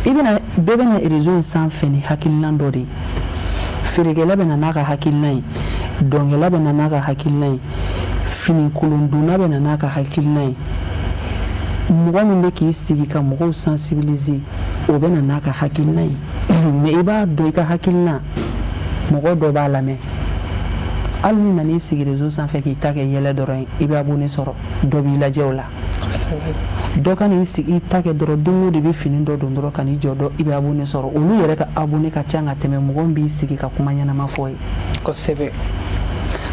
Speaker 2: I bɛna, bɛɛ bɛna réseau in sanfɛ ni hakilina dɔ de ye. Feerekɛla bɛ na n'a ka hakilina ye, dɔnkɛla bɛ na n'a ka hakilina ye, finikolondonna bɛ na n'a ka hakilina ye, mɔgɔ min bɛ k'i sigi ka mɔgɔw sensibiliser, o bɛ na n'a ka hakilina ye. Mais i b'a dɔn, i ka hakilina, mɔgɔ dɔ b'a lamɛn. Hali n'i nan'i sigi réseau sanfɛ k'i ta kɛ yɛlɛ dɔrɔn ye, i bɛ abonné sɔrɔ, dɔ b'i lajɛ o la. Dɔ ka n'i sigi i ta kɛ dɔrɔn, don o don i bɛ fini dɔ don dɔrɔn ka n'i jɔ dɔ, i bɛ abonné sɔrɔ. Olu yɛrɛ ka abonné ka ca ka tɛmɛ mɔgɔ min b'i sigi ka kuma ɲɛnama fɔ ye.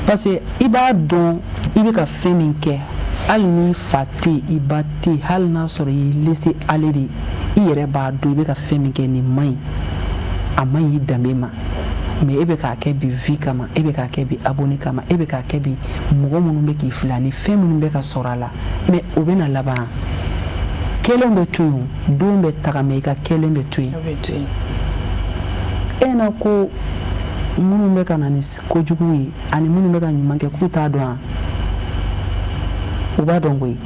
Speaker 2: Parce que i b'a dɔn i bɛ ka fɛn min kɛ, hali n'i fa tɛ yen, i ba tɛ yen, hali n'a sɔrɔ i y'i laisser aller de, i yɛrɛ b'a dɔn i bɛ ka fɛn min kɛ, nin man ɲi, a man ɲi i danbe ma. Mais e bɛ k'a kɛ bi vie kama, e bɛ k'a kɛ bi abonné kama, e bɛ k'a kɛ bi mɔgɔ minnu bɛ k'i filɛ ani fɛn minnu bɛ ka sɔrɔ a la. Mais o bɛ na laban, kɛlen bɛ to yen, don bɛ taga, mais i ka kɛlen bɛ to yen. E na ko minnu bɛ ka na ni kojugu ye ani minnu bɛ ka ɲuman kɛ, k'u t'a dɔn wa? U b'a dɔn koyi.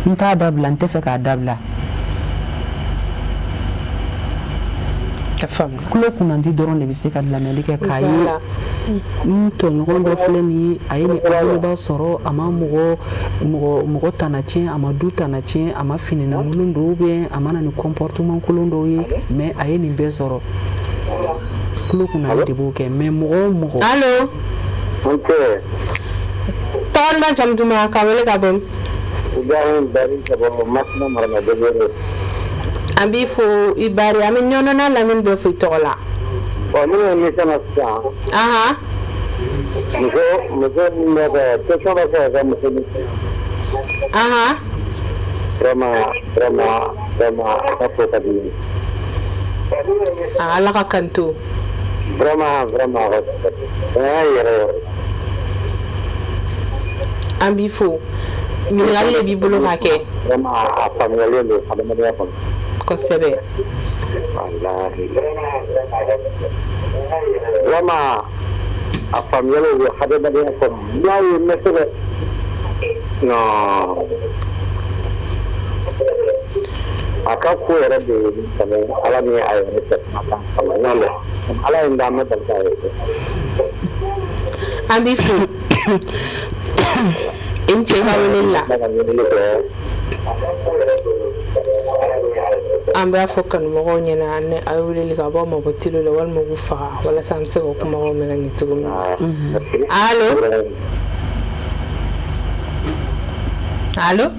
Speaker 2: N t'a dabila, n tɛ fɛ k'a dabila. Tulo kunnandi dɔrɔn de bɛ se ka lamɛnli kɛ k'a ye n tɔɲɔgɔn dɔ filɛ nin ye, a ye nin abonnéba sɔrɔ, a ma mɔgɔ mɔgɔ mɔgɔ tana tiɲɛ, a ma du tana tiɲɛ, a ma fini lankolon don, ou bien a ma na ni comportement kolon dɔw ye, mais a ye nin bɛɛ sɔrɔ. Tulo kunnandi de b'o kɛ. Mais mɔgɔ o mɔgɔ.
Speaker 1: Allo? Tɔgɔ duman, jamu duman, ka wele ka bɔ?
Speaker 3: Ibrahim Bari ka bɔ Masina Maramadugu.
Speaker 1: An b'i fo i Bari, an bɛ Ɲɔnɔ n'a lamini bɛɛ fo i tɔgɔ la.
Speaker 3: Bon, ne bɛ émission na sisan. Muso min bɛ ka question bɛ fɛ ka kɛ muso min. Vraiment, vraiment, vraiment, a ka fo ka di ne ye.
Speaker 1: Ala ka kanto.
Speaker 3: Vraiment vraiment yɛrɛ yɛrɛ.
Speaker 1: An b'i fo. Ɲininkali de b'i bolo ka kɛ.
Speaker 3: Vraiment a faamuyalen don adamadenya kɔnɔ.
Speaker 1: Kosɛbɛ.
Speaker 3: Walahi. Vraiment a faamuyalen don adamadenya kɔnɔ. N y'a ye n bɛ se ka non. A ka ko yɛrɛ de ye tɛmɛ Ala ni a yɛrɛ cɛ kumakan kama n'o tɛ Ala ye n da ma deli k'a ye.
Speaker 1: An b'i fo. I ni ce i ka weleli la. An b'a fɔ kanumɔgɔw ɲɛna ni aw ye weleli kɛ, a b'aw mabɔ télé la walima k'u faga walasa an bɛ se k'o kumakanw mɛn ka ɲɛ cogo min na. Allo allo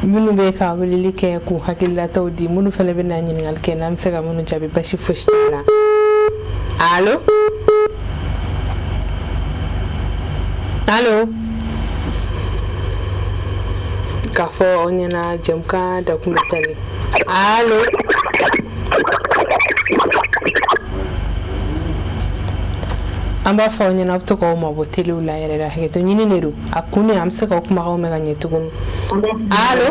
Speaker 1: minnu bɛ ka weleli kɛ k'u hakililataw di, minnu fana bɛ na ɲininkali kɛ, n'an bɛ se ka minnu jaabi basi fosi t'a la. Allo allo k'a fɔ aw ɲɛna jɛmukan dakun bɛ tali. Allo an b'a fɔ aw ɲɛna aw bɛ to k'aw mabɔ telew la yɛrɛ la, hakɛto ɲini de don a kun ye, an bɛ se k'aw kumakanw mɛn ka ɲɛ cogo min. Allo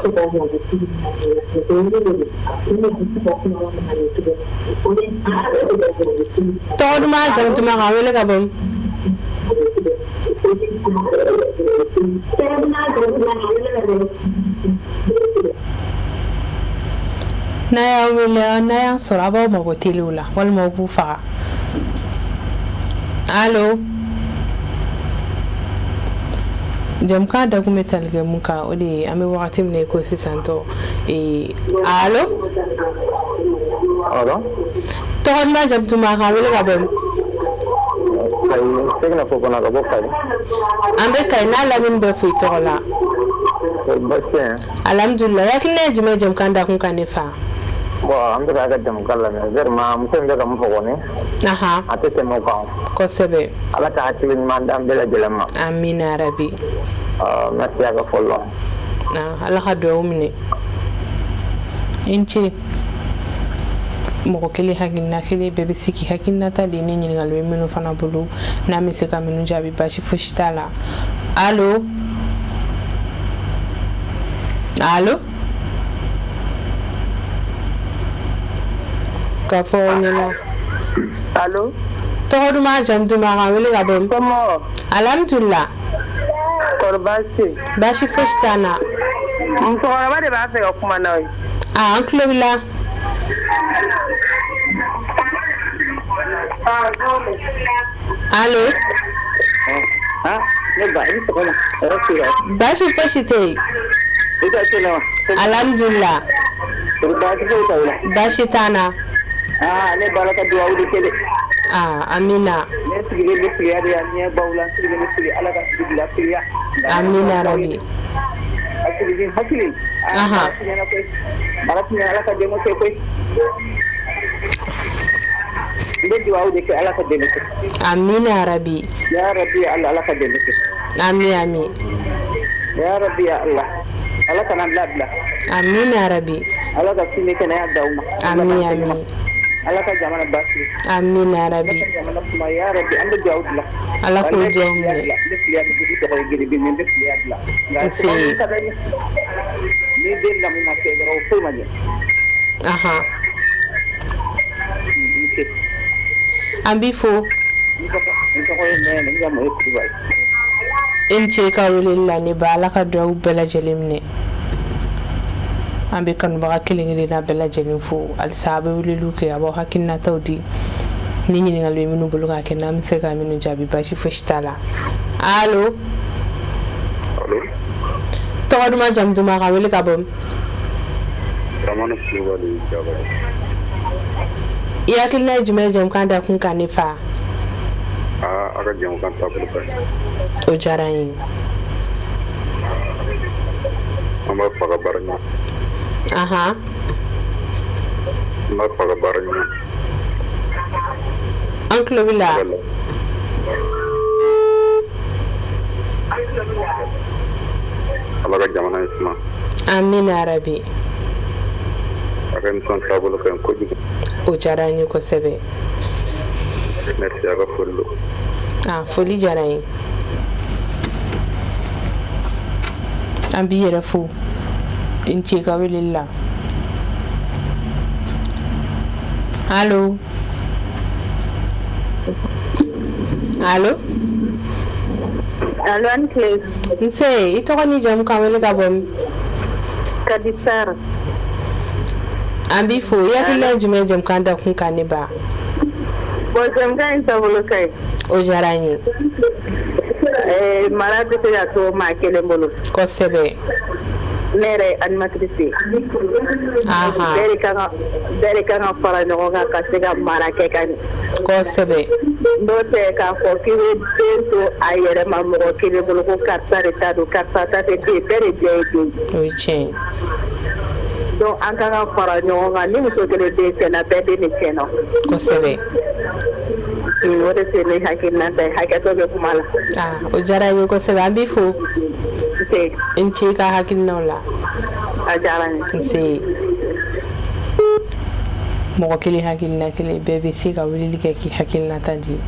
Speaker 1: tɔgɔ duman jamu duman k'an wele ka bɔ min? N'a y'aw wele, n'a y'an sɔrɔ, a b'aw mabɔ telew la walima aw b'u faga. Allo jɛmukan dakun bɛ tali kɛ mun kan, o de ye an bɛ wagati min na i ko sisan tɔ. Allo
Speaker 3: Allo
Speaker 1: tɔgɔ duman jamu duman k'an wele ka bɔ min?
Speaker 3: Segin fo kɔnɔ ka bɔ Kayi.
Speaker 1: An bɛ Kayi n'a lamini bɛɛ fo i tɔgɔ la.
Speaker 3: Baasi tɛ yen.
Speaker 1: Alhamdulilayi, hakilina ye jumɛn ye jɛmukan dakun kan ne fa?
Speaker 3: Bon an bɛ k'a ka jɛmukan lamɛn, vraiment muso in bɛ ka mun fɔ kɔni. A tɛ tɛmɛ o kan.
Speaker 1: Kosɛbɛ.
Speaker 3: Ala ka hakili ɲuman d'an bɛɛ lajɛlen ma.
Speaker 1: Amina yarabi.
Speaker 3: Merci a ka fɔli la.
Speaker 1: Ala ka dugawu minɛ. I ni ce. Mɔgɔ kelen hakilina kelen bɛɛ bɛ se k'i hakilinata di, ni ɲininkali bɛ minnu fana bolo n'an bɛ se ka minnu jaabi basi fosi t'a la. Allo allo k'a fɔ aw ɲɛna.
Speaker 4: Allo
Speaker 1: tɔgɔ duman jamu duman k'an wele ka bɔ min?
Speaker 4: Somɔgɔw?
Speaker 1: Alhamdulilah.
Speaker 4: Kɔri baasi tɛ yen?
Speaker 1: Baasi fosi t'an na.
Speaker 4: Musokɔrɔba de b'a fɛ ka kuma n'aw ye.
Speaker 1: An tulo b'i la. Allo
Speaker 4: Ne ba, i ni sɔgɔma. Hɛrɛ sira.
Speaker 1: Baasi fosi tɛ yen.
Speaker 4: I ka kɛnɛ wa?
Speaker 1: Alhamdulilah.
Speaker 4: Kɔri baasi foyi t'aw la?
Speaker 1: Baasi t'an na.
Speaker 4: Ne ba Ala ka dugawu de kɛ dɛ.
Speaker 1: Amina.
Speaker 4: Ne sigilen bɛ filiya de yan, ɲɛ b'aw la, n sigilen bɛ fili, Ala ka sigi bila filiya.
Speaker 1: Amina rabi.
Speaker 4: Hakili hakili. Baara tiɲɛna koyi. Ala ka dɛmɛ kɛ koyi. N bɛ dugawu de kɛ, Ala ka dɛmɛ kɛ.
Speaker 1: Amina rabi.
Speaker 4: Ya Rabbi ya Allah, Ala ka dɛmɛ kɛ.
Speaker 1: Ami ami.
Speaker 4: Ya Rabbi ya Allah. Ala kana labila.
Speaker 1: Amina rabi.
Speaker 4: Ala ka sini kɛnɛya d'aw ma.
Speaker 1: Ami ami.
Speaker 4: Ala ka jamana basigi.
Speaker 1: Amina rabi.
Speaker 4: Ala ka jamana suma ya Rabbi, an bɛ dugawu dilan.
Speaker 1: Ala k'o dugawu minɛ.
Speaker 4: N bɛ filiya bila, n tɔgɔ ye Giribi, n bɛ filiya bila. Nka ni den lamɔ ma kɛ dɔrɔn foyi ma ɲɛ.
Speaker 1: An b'i fo.
Speaker 4: N tɔgɔ ye Nɛnɛ, n jamu ye Kulubali.
Speaker 1: E ni ce i ka weleli la ne ba, Ala ka dugawu bɛɛ lajɛlen minɛ. An bɛ kanubaga kelen kelenna bɛɛ lajɛlen fo halisa, a bɛ weleliw kɛ, a b'aw hakilinataw di, ni ɲininkali bɛ minnu bolo k'a kɛ, n'an bɛ se ka minnu jaabi basi fosi t'a la. Allo tɔgɔ duman jamu duman ka wele ka bɔ min?
Speaker 3: Dramane Kulubali Jabate.
Speaker 1: I hakilina ye jumɛn ye jɛmukan dakun kan ne fa?
Speaker 3: A ka jɛmukan taabolo ka ɲi.
Speaker 1: O diyara n ye.
Speaker 3: An b'a fɔ a ka baara ɲuman. An b'a fɔ a ka baara ɲuman.
Speaker 1: An tulo b'i la.
Speaker 3: Ala ka jamana in suma.
Speaker 1: Amina rabi.
Speaker 3: A ka émission taabolo ka ɲi kojugu.
Speaker 1: O diyara an ye kosɛbɛ.
Speaker 3: Merci, a ka foli don.
Speaker 1: Ah, foli diyara n ye. An b'i yɛrɛ fo, i ni ce i ka weleli la. Allo, allo.
Speaker 4: Allo, an tile.
Speaker 1: Nse, i tɔgɔ ni jamu, k'an wele ka bɔ min?
Speaker 4: Kadi Sar.
Speaker 1: An b'i fo. I hakilina ye jumɛn ye jɛmukan dakun kan, ne ba?
Speaker 4: Bon, jɛmukan in taabolo ka ɲi.
Speaker 1: O diyara n ye.
Speaker 4: Mara tɛ se ka to maa kelen bolo.
Speaker 1: Kosɛbɛ.
Speaker 4: Ne yɛrɛ ye animatrice ye. Bɛɛ de kan ka fara ɲɔgɔn kan ka se ka mara kɛ ka ɲɛ.
Speaker 1: Kosɛbɛ.
Speaker 4: N'o tɛ, k'a fɔ k'i bɛ den to a yɛrɛ ma mɔgɔ kelen bolo ko karisa de ta don, karisa ta tɛ den, bɛɛ de jɛ ye den.
Speaker 1: O ye tiɲɛ ye.
Speaker 4: Donc an kan ka fara ɲɔgɔn kan. Ni muso kelen den tiɲɛna, bɛɛ den de tiɲɛna.
Speaker 1: Kosɛbɛ.
Speaker 4: O de tun ye ne hakilinata ye, hakɛto bɛ kuma la.
Speaker 1: Ah, o diyara n ye kosɛbɛ, an b'i fo.
Speaker 4: Nse.
Speaker 1: I ni ce i ka hakilinaw la.
Speaker 4: A diyara n ye.
Speaker 1: Nse. Mɔgɔ kelen hakilina kelen, bɛɛ bɛ se ka weleli kɛ k'i hakilinata di.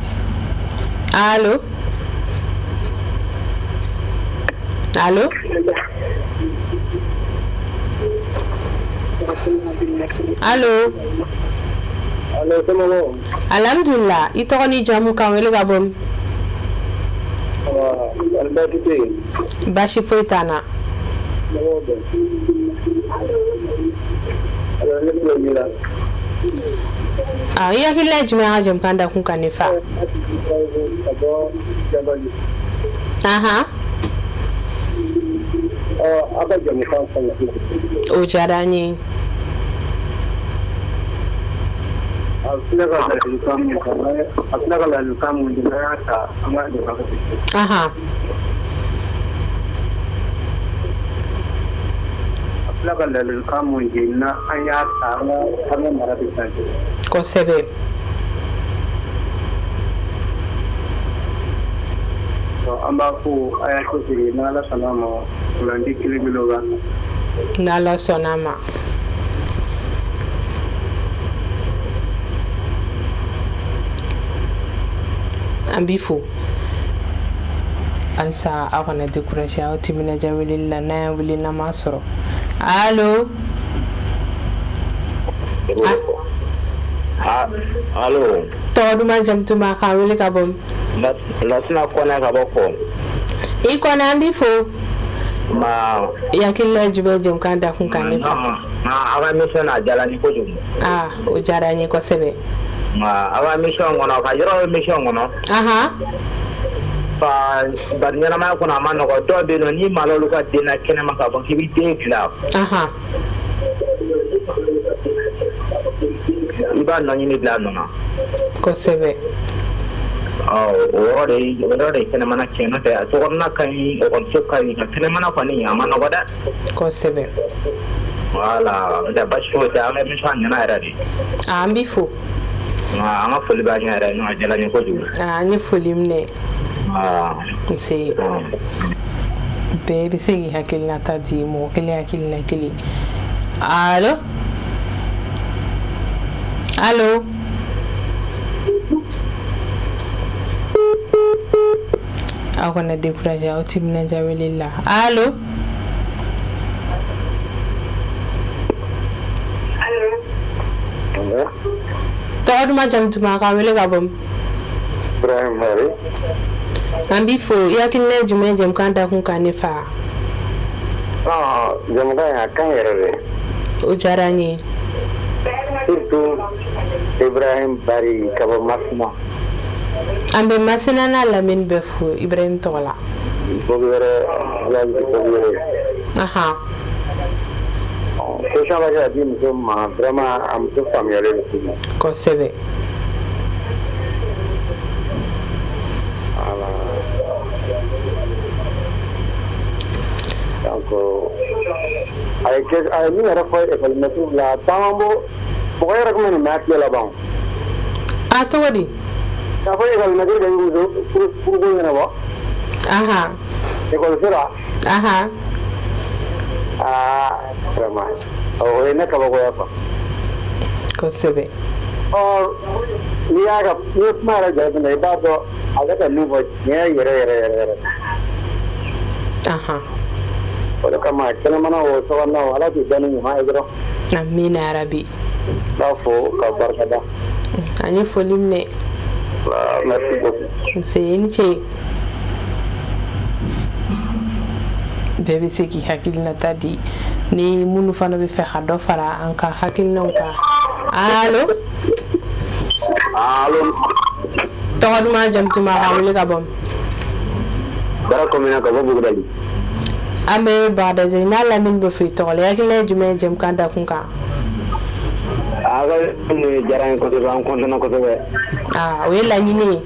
Speaker 1: Allo, allo, allo.
Speaker 3: Allo, somɔgɔw?
Speaker 1: Alhamdulila. I tɔgɔ ni jamu, k'an wele ka bɔ min?
Speaker 3: Baasi tɛ yen.
Speaker 1: Baasi foyi t'an na.
Speaker 3: Mɔgɔw bɛ. Alors, ne tulo b'i la.
Speaker 1: Ah, i hakilina ye jumɛn ye an ka jɛmukan dakun kan, ne fa?
Speaker 3: Ka bɔ Jabali. Ɔ, aw ka jɛmukan ka ɲi kojugu.
Speaker 1: O diyara an ye.
Speaker 3: A filɛ ka ladilikan mun fɔ, a filɛ ka ladilikan mun di, n'an y'a ta, an b'a dɛmɛ ka A filɛ ka ladilikan mun di, n'an y'a ta, an ka mara bɛ changer.
Speaker 1: Kosɛbɛ.
Speaker 3: An b'a fɔ a y'a cɛsiri, n'Ala sɔnna a ma, Kuranti kelen bolo kan.
Speaker 1: N'Ala sɔnna a ma. An b'i fo halisa, aw kana décourager, aw timinadiya weleli la. N'an y'an wele n'an m'a sɔrɔ. Allo.
Speaker 3: Allo.
Speaker 1: Tɔgɔ duman, jamu duman, k'an wele ka bɔ min?
Speaker 3: Lasina Kɔnɛ ka bɔ Kɔ.
Speaker 1: I Kɔnɛ, an b'i fo.
Speaker 3: Ma.
Speaker 1: I hakilina ye jumɛn ye jɛmukan dakun kan, ne fa?
Speaker 3: Aw ka émission na, a diyara n ye kojugu.
Speaker 1: Ah, o diyara n ye kosɛbɛ.
Speaker 3: Aw ka émission kɔnɔ, ka yɔrɔ émission kɔnɔ. Fa bari ɲɛnamaya kɔnɔ, a ma nɔgɔ. Dɔw bɛ yen nɔ, n'i ma olu ka den na kɛnɛma k'a fɔ k'i bɛ den bila, i b'a nɔ ɲini bila a nɔ na.
Speaker 1: Kosɛbɛ.
Speaker 3: Ɔ, o yɔrɔ de ye kɛnɛmana tiɲɛ. N'o tɛ, a sokɔnɔna ka ɲi, ekɔliso ka ɲi, nka kɛnɛmana kɔni, a ma nɔgɔ dɛ.
Speaker 1: Kosɛbɛ.
Speaker 3: Voilà, n'o tɛ baasi foyi tɛ. An ka émission a ɲɛna yɛrɛ de.
Speaker 1: Ah, an b'i fo.
Speaker 3: An ka foli b'a ɲɛ yɛrɛ, a diyara n ye kojugu.
Speaker 1: Ah, an ye foli minɛ. Nse. Bɛɛ bɛ se k'i hakilinata di, mɔgɔ kelen hakilina kelen. Allo, allo. Aw kana décourager, aw timinadiya weleli la. Allo. Tɔgɔ duman, jamu duman, k'an wele ka bɔ min?
Speaker 3: Ibrahim Bari.
Speaker 1: An b'i fo. I hakilina ye jumɛn ye jɛmukan dakun kan, ne fa?
Speaker 3: Jɛmukan in, a ka ɲi yɛrɛ de.
Speaker 1: O diyara n ye.
Speaker 3: Surtout Ibrahim Bari ka bɔ Masina.
Speaker 1: An bɛ Masina n'a lamini bɛɛ fo Ibrahim tɔgɔ la.
Speaker 3: Boguyɛrɛ, village de Boguyɛrɛ. Question bɛ se ka di muso ma, vraiment a muso faamuyalen don kojugu.
Speaker 1: Kosɛbɛ.
Speaker 3: Voilà. Donc a ye min yɛrɛ fɔ école maître la, caman b'o mɔgɔ yɛrɛ tun bɛ nin mɛn a tulo la ban.
Speaker 1: A cogo di?
Speaker 3: K'a fɔ école maître de bɛ muso furuko ɲɛnabɔ. École la. Aa, vraiment, o ye ne kabakoya quoi.
Speaker 1: Kosɛbɛ.
Speaker 3: Ɔ, n'i y'a ka n'i ye kuma yɛrɛ jateminɛ, i b'a dɔn a bɛ ka min fɔ, tiɲɛ yɛrɛ yɛrɛ yɛrɛ yɛrɛ. O de kama, kɛnɛmana o, sokɔnɔna o, Ala k'i da ni ɲuman ye dɔrɔn.
Speaker 1: Amina yarabi.
Speaker 3: N b'a fo ka barika da.
Speaker 1: An ye foli minɛ.
Speaker 3: Merci beaucoup.
Speaker 1: Nse, i ni ce. Bɛɛ bɛ se k'i hakilinata di, ni minnu fana bɛ fɛ ka dɔ fara an ka hakilinaw kan. Allo?
Speaker 3: Allo?
Speaker 1: Tɔgɔ duman, jamu duman, k'an wele ka bɔ?
Speaker 3: Baara kɔmina ka bɔ Bugudali.
Speaker 1: An bɛ Bagadaji n'a lamini bɛ fo i tɔgɔ la. I hakilina ye jumɛn ye jɛmukan dakun kan?
Speaker 3: A ka nin diyara n ye kosɛbɛ, an content kosɛbɛ.
Speaker 1: Aa, o ye laɲini ye.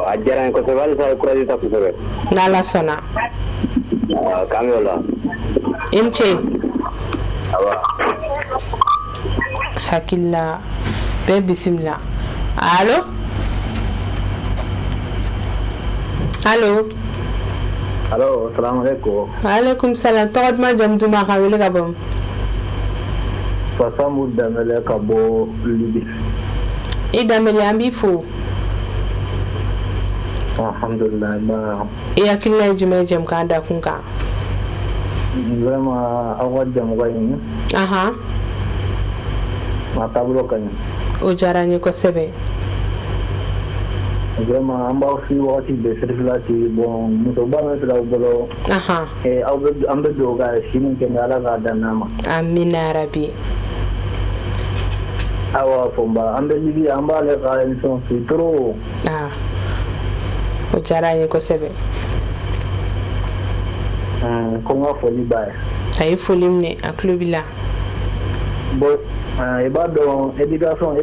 Speaker 3: A diyara n ye kosɛbɛ, halisa a ye courage ta kosɛbɛ.
Speaker 1: N'Ala sɔnna.
Speaker 3: K'an bɛ o la.
Speaker 1: I ni ce.
Speaker 3: Awa.
Speaker 1: Hakilila bɛɛ bisimila. Allo, allo?
Speaker 3: Allo, salamu aleykum.
Speaker 1: Waaleykum salam. Tɔgɔ duman, jamu duman, k'an wele ka bɔ?
Speaker 3: Fasamu Danbɛlɛ ka bɔ Libi.
Speaker 1: I Danbɛlɛ, an b'i fo.
Speaker 3: Alhamdulilah.
Speaker 1: I hakilina ye jumɛn ye jɛmukan dakun kan?
Speaker 3: Vraiment, aw ka jɛmukan in, a taabolo ka ɲi.
Speaker 1: O diyara n ye kosɛbɛ.
Speaker 3: Vraiment, an b'aw fi wagati bɛɛ sirifilati. Bon, musoba min filɛ aw bolo, aw bɛ, an bɛ dugawu k'a ye, si ni kɛnɛya, Ala k'a dan n'a ma.
Speaker 1: Amina yarabi.
Speaker 3: Awa Fɔnba, an bɛ Libi, an b'ale ka émission suit trop.
Speaker 1: Aa, o diyara n ye kosɛbɛ.
Speaker 3: Ko n ka foli b'a ye.
Speaker 1: A ye foli minɛ, a tulo b'i la.
Speaker 3: Bon, i b'a dɔn, éducation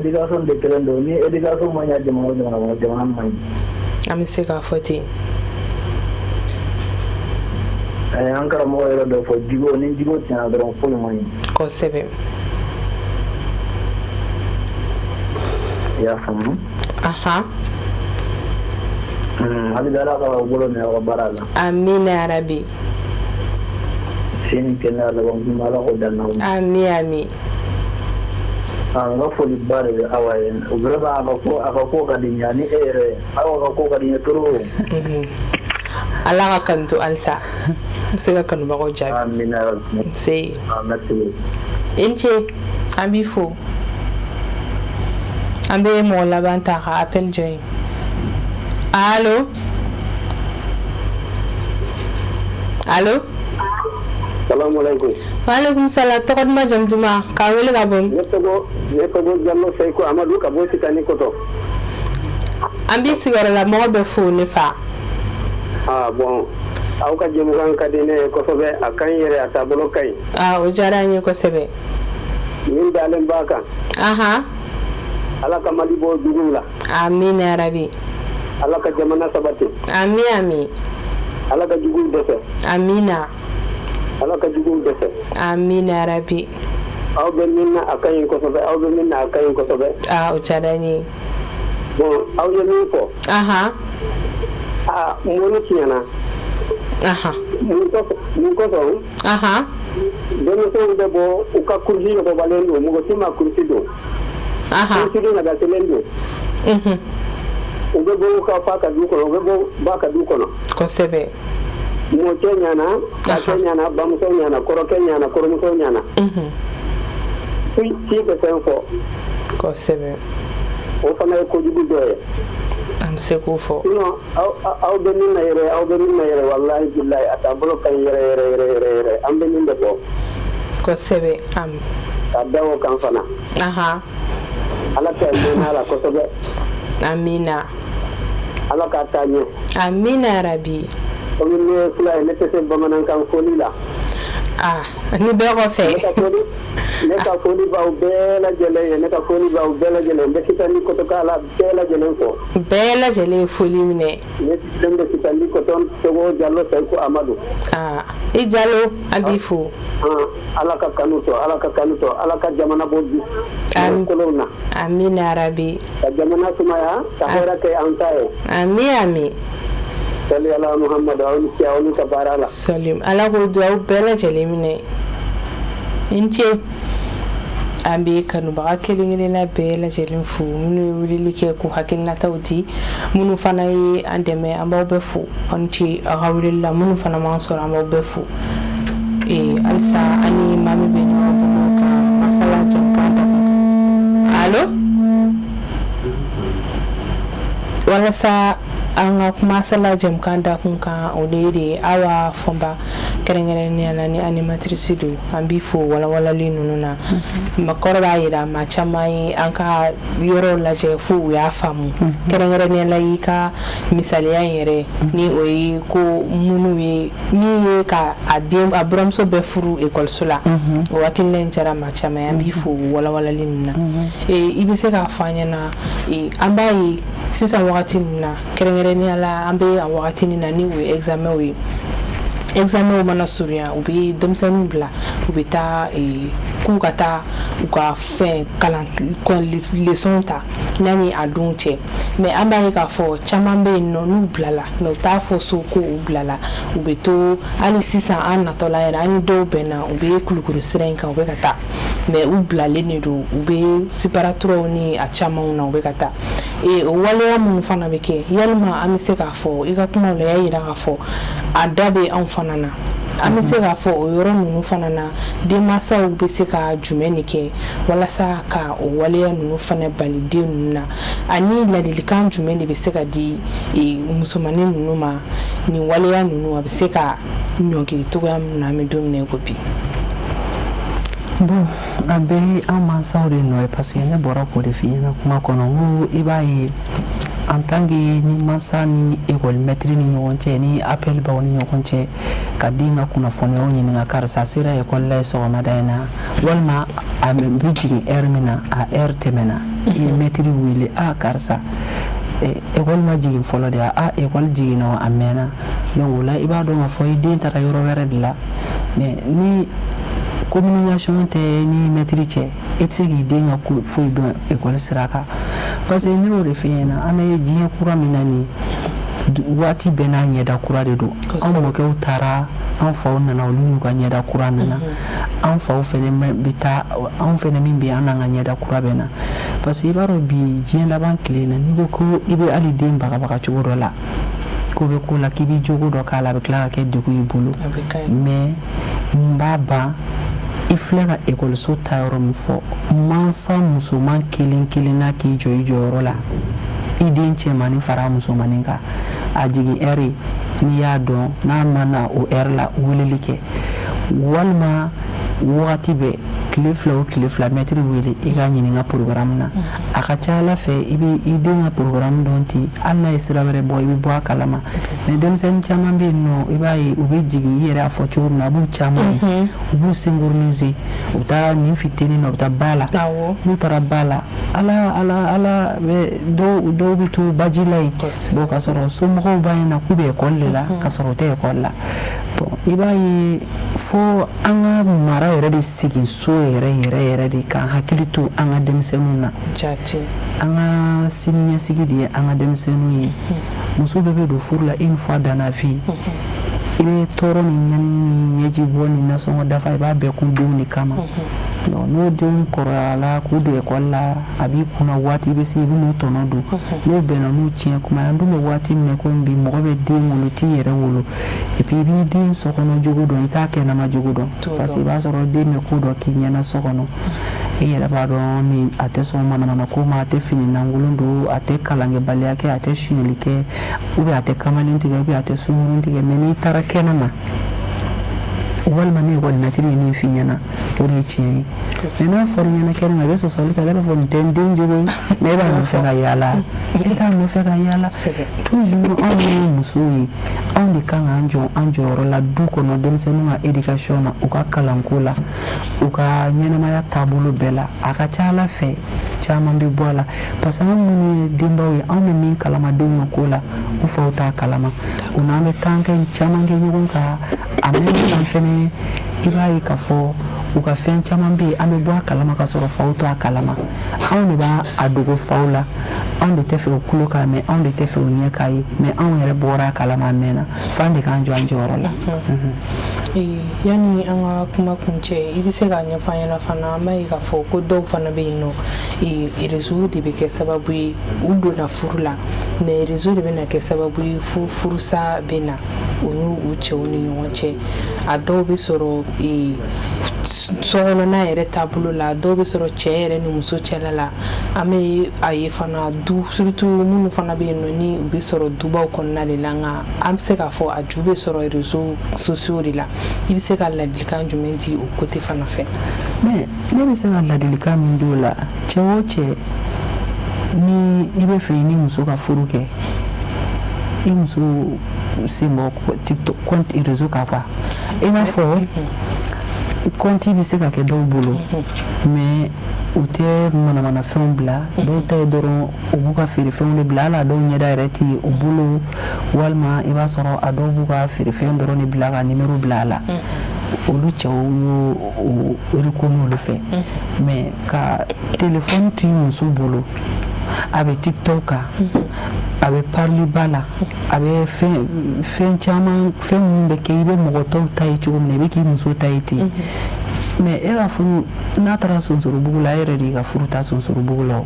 Speaker 3: de kɛlen don. Ni éducation ma ɲɛ jamana o jamana kɔnɔ, jamana man ɲi.
Speaker 1: An bɛ se k'a fɔ ten.
Speaker 3: An karamɔgɔ yɛrɛ dɔ fɔ, jigo, ni jigo tiɲɛna dɔrɔn, foyi man ɲi.
Speaker 1: Kosɛbɛ.
Speaker 3: I y'a faamu? Hali bi, Ala ka bolo minɛ aw ka baara la.
Speaker 1: Amina yarabi.
Speaker 3: Si ni kɛnɛya laban kuma, Ala k'o dan n'aw ma.
Speaker 1: Ami, ami.
Speaker 3: N ka foli ba de bɛ Awa ye. Vraiment, a ka ko ka di n ye, ani e yɛrɛ. Awa ka ko ka di n ye trop.
Speaker 1: Ala ka kanu to halisa, n bɛ se ka kanubagaw jaabi.
Speaker 3: Amina yarabi.
Speaker 1: Nse.
Speaker 3: Ah, merci beaucoup.
Speaker 1: I ni ce, an b'i fo. An bɛ mɔgɔ laban ta ka appel jɔ yen. Allo, allo?
Speaker 3: Salamu alaikum.
Speaker 1: Waaleykum salam. Tɔgɔ duman, jamu duman, k'an wele ka bɔ?
Speaker 3: Ne tɔgɔ Jallo Seyko Amadu ka bɔ Sitani Koto.
Speaker 1: An b'i sigiyɔrɔ la mɔgɔ bɛ fo, ne fa.
Speaker 3: Ah bon, aw ka jɛmukan ka di ne ye kosɛbɛ, a ka ɲi yɛrɛ, a taabolo ka ɲi.
Speaker 1: Aa, o diyara an ye kosɛbɛ.
Speaker 3: Min dalen b'a kan, Ala ka Mali bɔ juguw la.
Speaker 1: Amina yarabi.
Speaker 3: Ala ka jamana sabati.
Speaker 1: Ami, ami.
Speaker 3: Ala ka juguw dɛsɛ.
Speaker 1: Amina.
Speaker 3: Ala ka juguw dɛsɛ.
Speaker 1: Amina yarabi.
Speaker 3: Aw bɛ min na, a ka ɲi kosɛbɛ. Aw bɛ min na, a ka ɲi kosɛbɛ.
Speaker 1: Aa, o diyara an ye.
Speaker 3: Bon, aw ye min fɔ, aa, mɔni tiɲɛna. Mun kosɔn? Denmisɛnw bɛ bɔ, u ka kurusi yɔgɔbalen don, mɔgɔ si ma kurusi don. Kurusi nagasilen don. U bɛ bɔ u ka fa ka du kɔnɔ, u bɛ bɔ ba ka du kɔnɔ. Mɔcɛ ɲana, kakɛ ɲana, bamuso ɲana, kɔrɔkɛ ɲana, kɔrɔmuso ɲana. Si si tɛ fɛn fɔ. O fana ye kojugu dɔ ye.
Speaker 1: An bɛ se k'o fɔ.
Speaker 3: Sinon, aw bɛ min na yɛrɛ, aw bɛ min na yɛrɛ, walahi bilahi, a taabolo ka ɲi yɛrɛ yɛrɛ yɛrɛ yɛrɛ yɛrɛ. An bɛ min de fɔ.
Speaker 1: Kosɛbɛ, am.
Speaker 3: Ka da o kan fana. Ala ka mɛn a la kosɛbɛ.
Speaker 1: Amina.
Speaker 3: Ala k'a taa ɲɛ.
Speaker 1: Amina yarabi.
Speaker 3: Komi ne ye fila ye, ne tɛ se bamanankan fɔli la.
Speaker 1: Ah, ni bɛɛ kɔfɛ.
Speaker 3: Ne ka foli b'aw bɛɛ lajɛlen ye, ne ka foli b'aw bɛɛ lajɛlen. N bɛ Sitani Kotoka la bɛɛ lajɛlen fɔ.
Speaker 1: Bɛɛ lajɛlen ye foli minɛ.
Speaker 3: Ne sigilen bɛ Sitani Koto, Togo, Jalo Seyku Amadu.
Speaker 1: Aa, i Jalo, an b'i fo.
Speaker 3: Ala ka kanu to, Ala ka kanu to, Ala ka jamana bɔ bi
Speaker 1: Amin.
Speaker 3: kolonw na.
Speaker 1: Amina yarabi.
Speaker 3: Ka jamana sumaya, ka hɛrɛ kɛ an ta ye.
Speaker 1: Ami, ami.
Speaker 3: Sali ala Muhammadu, aw ni ce, aw ni ka baara la.
Speaker 1: Salim, Ala k'o duwawu bɛɛ lajɛlen minɛ. I ni ce. An bɛ kanubaga kelen kelenna bɛɛ lajɛlen fo, minnu ye weleli kɛ k'u hakilinataw di, minnu fana ye an dɛmɛ, an b'aw bɛɛ fo. Aw ni ce aw ka weleli la. Minnu fana m'an sɔrɔ, an b'aw bɛɛ fo. Halisa an ni maa min bɛ ɲɔgɔn bolo ka masala jɛmukan dakun kan, allo, walasa an ka masala jɛmukan dakun kan, o de ye de ye Awa Fɔnba, kɛrɛnkɛrɛnnenya la ni animatrice don. An b'i fo walawalali ninnu na. Kɔrɔ b'a jira maa caman ye an ka yɔrɔw lajɛ fo u y'a faamu, kɛrɛnkɛrɛnnenya la i ka misaliya in yɛrɛ, ni o ye ko minnu ye min ye ka a den, a buramuso bɛɛ furu ekɔliso la. O hakilina in diyara maa caman ye. An b'i fo walawalali ninnu na. I bɛ se k'a fɔ an ɲɛna, an b'a ye sisan wagati ninnu na, kɛrɛnkɛrɛnnenya la an bɛ a wagati na ni o ye examen ye, examen mana surunya, u bɛ denmisɛnninw bila, u bɛ taa k'u ka taa u ka fɛn kalan, leçon ta yanni a don cɛ. Mais an b'a ye k'a fɔ caman bɛ yen nɔ, n'u bilala, mais u t'a fɔ so ko u bilala. U bɛ to hali sisan, an natɔla yɛrɛ, an ni dɔw bɛnna, u bɛ Kulukoro sira in kan, u bɛ ka taa, mais u bilalen de don, u bɛ separatɔrɔw ni a camanw na, u bɛ ka taa. O waleya minnu fana bɛ kɛ, yalima an bɛ se k'a fɔ, i ka kumaw la, i y'a jira k'a fɔ a da bɛ anw fana na, an bɛ se k'a fɔ o yɔrɔ ninnu fana na, denmansaw bɛ se ka jumɛn de kɛ walasa ka o waleya ninnu fana bali den ninnu na, ani ladilikan jumɛn de bɛ se ka di musomanin ninnu ma, nin waleya ninnu a bɛ se ka ɲɔngiri cogoya min na, an bɛ don min na i ko bi?
Speaker 2: Bon, a bɛɛ ye an mansaw de nɔ ye, parce que ne bɔra k'o de f'i ɲɛna kuma kɔnɔ, n ko i b'a ye, en tant que ni mansa ni école maître ni ɲɔgɔn cɛ, ni appel b'aw ni ɲɔgɔn cɛ, ka den ka kunnafoniyaw ɲininka, karisa sera école la ye sɔgɔmada in na, walima a bɛ jigin heure min na, a heure tɛmɛna, i ye maître wele: a karisa, école ma jigin fɔlɔ de? A école jiginna, a mɛnna. Donc o la, i b'a dɔn k'a fɔ i den taara yɔrɔ wɛrɛ de la. Mais ni communication tɛ ni maître cɛ, i tɛ se k'i den ka ko foyi dɔn école sira kan, parce que ne y'o de f'i ɲɛna, an bɛ diɲɛ kura min na nin, waati bɛɛ n'a ɲɛda kura de don. An mɔkɛw taara, an faw nana, olu n'u ka ɲɛda kura nana. An faw fɛnɛ bɛ taa, anw fɛnɛ min bɛ yen, an n'an ka ɲɛda kura bɛ na, parce que i b'a dɔn bi, diɲɛ laban tile na, n'i ko ko i bɛ hali den bagabaga cogo dɔ la, ko bɛ ko la k'i bɛ jogo dɔ k'a la, a bɛ tila ka kɛ degun y'i bolo. Mais mun b'a ban? I filɛ ka ekɔliso ta yɔrɔ min fɔ, mansa musoman kelen kelenna k'i jɔ i jɔyɔrɔ la, i den cɛmannin fara musomannin kan, a jigin heure, n'i y'a dɔn n'a ma na o heure la, weleli kɛ, walima wagati bɛɛ, tile 2 o tile 2, mɛtiri wele, i k'a ɲininka programme na. A ka ca Ala fɛ, i bɛ i den ka programme dɔn ten. Hali n'a ye sira wɛrɛ bɔ, i bɛ bɔ a kalama. Mais denmisɛnnin caman bɛ yen nɔ, i b'a ye u bɛ jigin, i yɛrɛ y'a fɔ cogo min na, a b'u caman ye, u b'u synchroniser, u bɛ taa nin fitinin na, u bɛ taa ba la. N'u taara ba la, Ala Ala Ala bɛ, dɔw dɔw bɛ to baji la yen. Bon, k'a sɔrɔ somɔgɔw b'a ɲɛna k'u bɛ école de la, k'a sɔrɔ u tɛ école la. Bon, i b'a ye, fo an ka mara yɛrɛ de segin so yɛrɛ yɛrɛ yɛrɛ de, k'an hakili to an ka denmisɛnninw na. An ka siniɲɛsigi de ye an ka denmisɛnninw ye. Muso bɛɛ bɛ don furu la une fois dans la vie. I bɛ tɔɔrɔ ni ɲani ni ɲɛji bɔ ni nasɔngɔ dafa, i b'a bɛɛ kun denw de kama. Donc n'o denw kɔrɔyala k'u don école la, a b'i kunna waati bɛ se, i bɛ n'u tɔnɔ don, n'o bɛnna n'u tiɲɛ kuma ye. An dun bɛ waati min na komi bi, mɔgɔ bɛ den wolo, t'i yɛrɛ wolo, et puis i b'i den sokɔnɔ jogo dɔn, i t'a kɛnɛma jogo dɔn, parce que i b'a sɔrɔ den bɛ ko dɔ k'i ɲɛna so kɔnɔ, e yɛrɛ b'a dɔn ni a tɛ sɔn manamana ko ma, a tɛ fini lankolon don, a tɛ kalankɛbaliya kɛ, a tɛ sonyɛli kɛ, ou bien a tɛ kamalen tigɛ, ou bien a tɛ sunkurun tigɛ. Mais n'i taara kɛnɛma, walima ni ekɔli mɛtiri ye min f'i ɲɛna, o de ye tiɲɛ ye. Mais n'a fɔra i ɲɛna kɛnɛma, i bɛ sɔsɔli kɛ, ale b'a fɔ nin tɛ n den jogo ye. Mais e b'a nɔfɛ ka yaala, e t'a nɔfɛ ka yaala. Toujours anw ye musow ye, anw de kan k'an jɔ an jɔyɔrɔ la du kɔnɔ, denmisɛnninw ka éducation na, u ka kalanko la, u ka ɲɛnɛmaya taabolo bɛɛ la. A ka ca Ala fɛ, caman bɛ bɔ a la, parce que an minnu ye denbaw ye, anw bɛ min kalama denw ka ko la, u faw t'a kalama. U n'an bɛ temps kɛ caman kɛ ɲɔgɔn kan. En même temps fɛnɛ, i b'a ye k'a fɔ u ka fɛn caman bɛ yen, an bɛ bɔ a kalama ka sɔrɔ faw to a kalama. Anw de b'a a dogo faw la, anw de tɛ fɛ u tulo k'a mɛn, anw de tɛ fɛ u ɲɛ k'a ye, mais anw yɛrɛ bɔra a kalama a mɛnna. F'an de k'an jɔ an jɔyɔrɔ la.
Speaker 1: Yanni an ka kuma kuncɛ, i bɛ se k'a ɲɛfɔ an ɲɛna fana, an b'a ye k'a fɔ ko dɔw fana bɛ yen nɔ, réseau de bɛ kɛ sababu ye u donna furu la, mais réseau de bɛna kɛ sababu ye fo furusa bɛ na u n'u u cɛw ni ɲɔgɔn cɛ. A dɔw bɛ sɔrɔ sokɔnɔna yɛrɛ taabolo la, dɔw bɛ sɔrɔ cɛ yɛrɛ ni muso cɛla la. An bɛ a ye fana du, surtout minnu fana bɛ yen nɔ ni u bɛ sɔrɔ dubaw kɔnɔna de la, nka an bɛ se k'a fɔ a ju bɛ sɔrɔ réseaux sociaux de la. I bɛ se ka ladilikan jumɛn di o côté fana fɛ?
Speaker 2: Mais ne bɛ se ka ladilikan min di o la, cɛ o cɛ, ni i bɛ fɛ i ni muso ka furu kɛ, i muso sen bɔ TikTok compte réseau kan quoi. I n'a fɔ compte bɛ se ka kɛ dɔw bolo, mais u tɛ manamanafɛnw bila. Dɔw ta ye dɔrɔn u b'u ka feerefɛnw de bila, hali a dɔw ɲɛda yɛrɛ tɛ u bolo, walima i b'a sɔrɔ a dɔw b'u ka feerefɛn dɔrɔn de bila ka nimero bila a la. Olu cɛw y'o o reconnu olu fɛ. Mais ka téléphone to i muso bolo, a bɛ TikTok kan, a bɛ pariliba la, a bɛ fɛn fɛn caman, fɛn minnu bɛ kɛ, i bɛ mɔgɔ tɔw ta ye cogo min na, i bɛ k'i muso ta ye ten. Mais e ka furu n'a taara Sonsorobugu la, e yɛrɛ de y'i ka furu ta Sonsorobugu la o.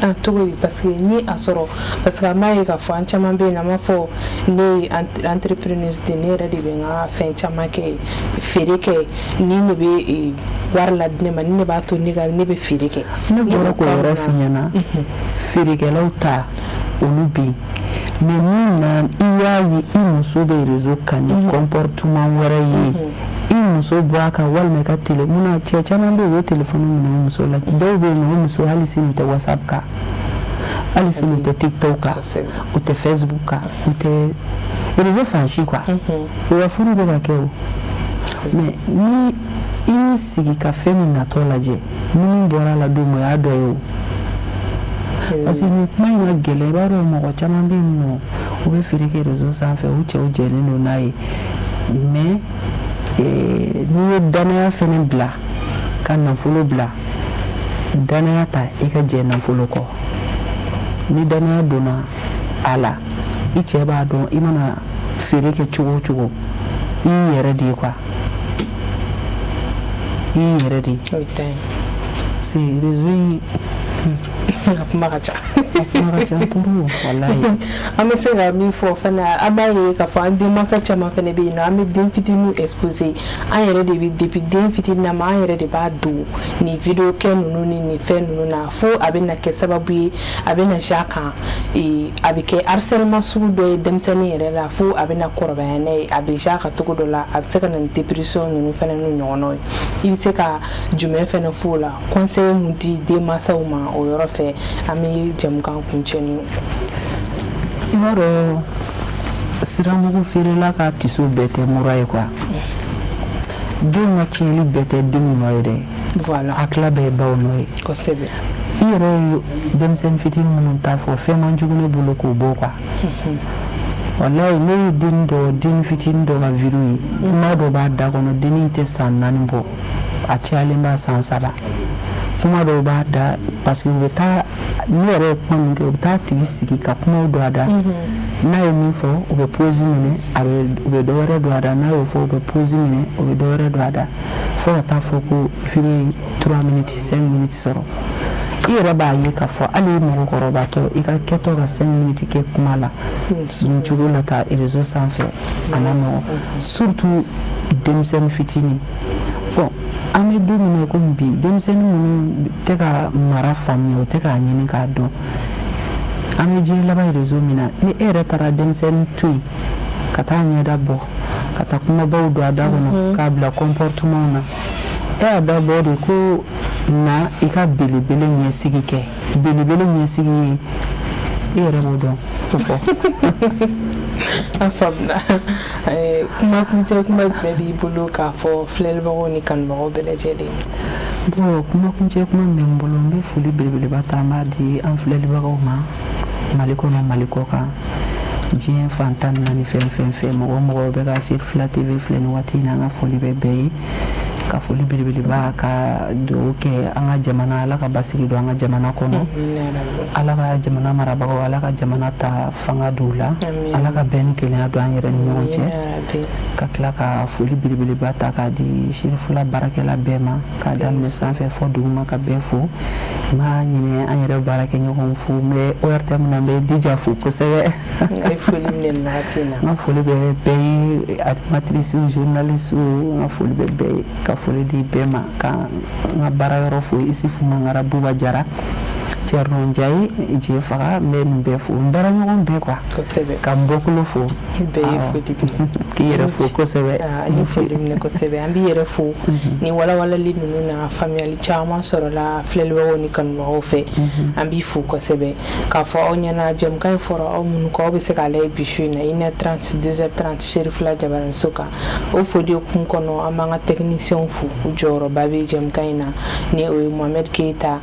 Speaker 1: Ah, cogo di? Parce que ni a sɔrɔ, parce que an b'a ye k'a fɔ an caman bɛ yen, an b'a fɔ ne ye entrepreneuse de, ne yɛrɛ de bɛ n ka fɛn caman kɛ, feere kɛ, ni ne bɛ wari la di ne ma, ni ne b'a to ne ka ne bɛ feere kɛ.
Speaker 2: Ne bɔra k'o yɔrɔ f'i ɲɛna, feerekɛlaw ta olu bɛ yen, mais ni na i y'a ye i muso bɛ réseau kan ni comportement wɛrɛ ye, i muso bɔ a kan, walima i ka télé mun na. Cɛ caman bɛ yen, u bɛ téléphone minɛ u muso la. Dɔw bɛ yen nɔ, o muso, hali sini u tɛ WhatsApp kan, hali sini u tɛ TikTok kan, u tɛ Facebook kan, u tɛ réseau fan si quoi. U ka furu bɛ ka kɛ o, mais ni i y'i sigi ka fɛn min natɔ lajɛ, ni min bɔra a la don min, o y'a dɔ ye o. Parce que nin kuma in ka gɛlɛn. I b'a dɔn, mɔgɔ caman bɛ yen nɔ, u bɛ feere kɛ réseau sanfɛ, u cɛw jɛlen don n'a ye. Mais n'i ye danaya fɛnɛ bila ka nafolo bila, danaya ta i ka jɛ nafolo kɔ. Ni danaya donna a la, i cɛ b'a dɔn i mana feere kɛ cogo o cogo, i y'i yɛrɛ de ye quoi, i y'i yɛrɛ de ye. C'est réseau in.
Speaker 1: A kuma ka ca.
Speaker 2: A kuma ka ca trop, walayi.
Speaker 1: An bɛ se ka min fɔ fana, an b'a ye k'a fɔ an denmansa caman fana bɛ yen nɔ, an bɛ den fitininw exposer. An yɛrɛ de bɛ, depuis den fitinin na ma, an yɛrɛ de b'a don nin vidéo kɛ ninnu ni nin fɛn ninnu na, fo a bɛ na kɛ sababu ye, a bɛ na a kan, a bɛ kɛ harcèlement sugu dɔ ye denmisɛnnin yɛrɛ la, fo a bɛ na kɔrɔbaya n'a ye, a bɛ a ka cogo dɔ la, a bɛ se ka na ni dépression ninnu fana n'u ɲɔgɔnnaw ye. I bɛ se ka jumɛn fana f'o la, conseil mun di denmansaw ma o yɔrɔ fɛ? An bɛ jɛmukan kuncɛ ni.
Speaker 2: I b'a dɔn, siramugu feerela ka tiso bɛɛ tɛ mura ye quoi. Denw ka tiɲɛli bɛɛ tɛ denw nɔ ye dɛ.
Speaker 1: Voilà.
Speaker 2: A tila bɛɛ ye baw nɔ ye. I yɛrɛ ye denmisɛnnin fitinin minnu ta fɔ, fɛn man jugu ne bolo k'o bɔ quoi. Walayi, ne ye den dɔ, den fitinin dɔ ka vidéo ye, kuma dɔ b'a da kɔnɔ, dennin tɛ san 4 bɔ, a cayalen b'a san 3. Kuma dɔw b'a da, parce que u bɛ taa, ne yɛrɛ ye kuma min kɛ, u bɛ taa tigi sigi ka kumaw don a da. N'a ye min fɔ, u bɛ pause minɛ, a bɛ u bɛ dɔ wɛrɛ don a da. N'a y'o fɔ, u bɛ pause minɛ, u bɛ dɔ wɛrɛ don a da, fo ka taa fɔ ko vidéo ye 3 minutes, 5 minutes sɔrɔ. I yɛrɛ b'a ye k'a fɔ hali mɔgɔkɔrɔbatɔ, i ka kɛtɔ ka 5 minutes kɛ kuma la nin cogo la ta réseau sanfɛ, a ma nɔgɔn, surtout denmisɛnnin fitinin. Bon, an bɛ don min na komi bi, denmisɛnnin minnu tɛ ka mara faamuya, o tɛ k'a ɲini k'a dɔn an bɛ diɲɛ laban réseau min na. Ni e yɛrɛ taara denmisɛnnin to yen ka taa ɲɛda bɔ, ka taa kumabaw don a da kɔnɔ, k'a bila comportement na, e y'a dabɔ de ko na i ka belebele ɲɛsigi kɛ. Belebele ɲɛsigi ye, i yɛrɛ b'o dɔn o fɔ.
Speaker 1: A faamuna. Kuma kuncɛ kuma jumɛn b'i bolo k'a fɔ filɛlibagaw ni kanubagaw bɛɛ lajɛlen?
Speaker 2: Bon, kuma kuncɛ kuma min bɛ n bolo, n bɛ foli belebeleba ta, n b'a di an filɛlibagaw ma, Mali kɔnɔ, Mali kɔ kan, diɲɛ fan 14, fɛn fɛn fɛ, mɔgɔ o mɔgɔ bɛ ka Sirifila TV filɛ nin waati in na, an ka foli bɛ bɛɛ ye. Ka foli belebeleba, ka dugawu kɛ an ka jamana, Ala ka basigi don an ka jamana kɔnɔ. Ala ka jamana marabagaw, Ala ka jamana ta fanga don u la. Ala ka bɛn ni kelenya don an yɛrɛ ni ɲɔgɔn cɛ. Ka tila ka foli belebeleba ta k'a di Serifula baarakɛla bɛɛ ma, k'a daminɛ sanfɛ fɔ duguma, ka bɛɛ fo. N ma ɲinɛ an yɛrɛ baarakɛɲɔgɔnw fo. N bɛ ORTM na, n bɛ Dija fo kosɛbɛ. N ka foli bɛ bɛɛ ye, animatrices, journalistes, n ka foli bɛ bɛɛ ye. Ka foli di bɛɛ ma, ka n ka baara yɔrɔ fo, Isufu Mangara, Buba Jara, Thierno Ndiaye, Dieu faga, n bɛ nin bɛɛ fo, n baaraɲɔgɔn bɛɛ quoi, ka n bɔkolo fo. K'i yɛrɛ fo kosɛbɛ.
Speaker 1: An foli minɛ kosɛbɛ. An b'i yɛrɛ fo ni walawalali ninnu na. Faamuyali caman sɔrɔla filɛlibagaw ni kanubagaw fɛ. An b'i fo kosɛbɛ. K'a fɔ aw ɲɛna, jɛmukan in fɔra aw minnu kɔ, aw bɛ se k'a lajɛ bi su in na, 1h30, 2h30, Serifula jabaraninso kan. O foli kun kɔnɔ, an b'an ka techniciens fo, u jɔyɔrɔba bɛ jɛmukan in na, ni o ye Mohamed Keita,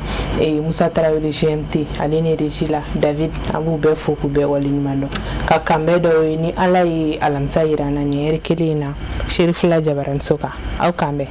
Speaker 1: Musa Tarawele GMT, ale ni régie la David. An b'u bɛɛ fo k'u bɛɛ waleɲuman dɔn. Ka kanbɛn dɔw ye, ni Ala ye alamisa yira an na nin heure kelen in na, Serifula jabaraninso kan. Aw kan bɛn.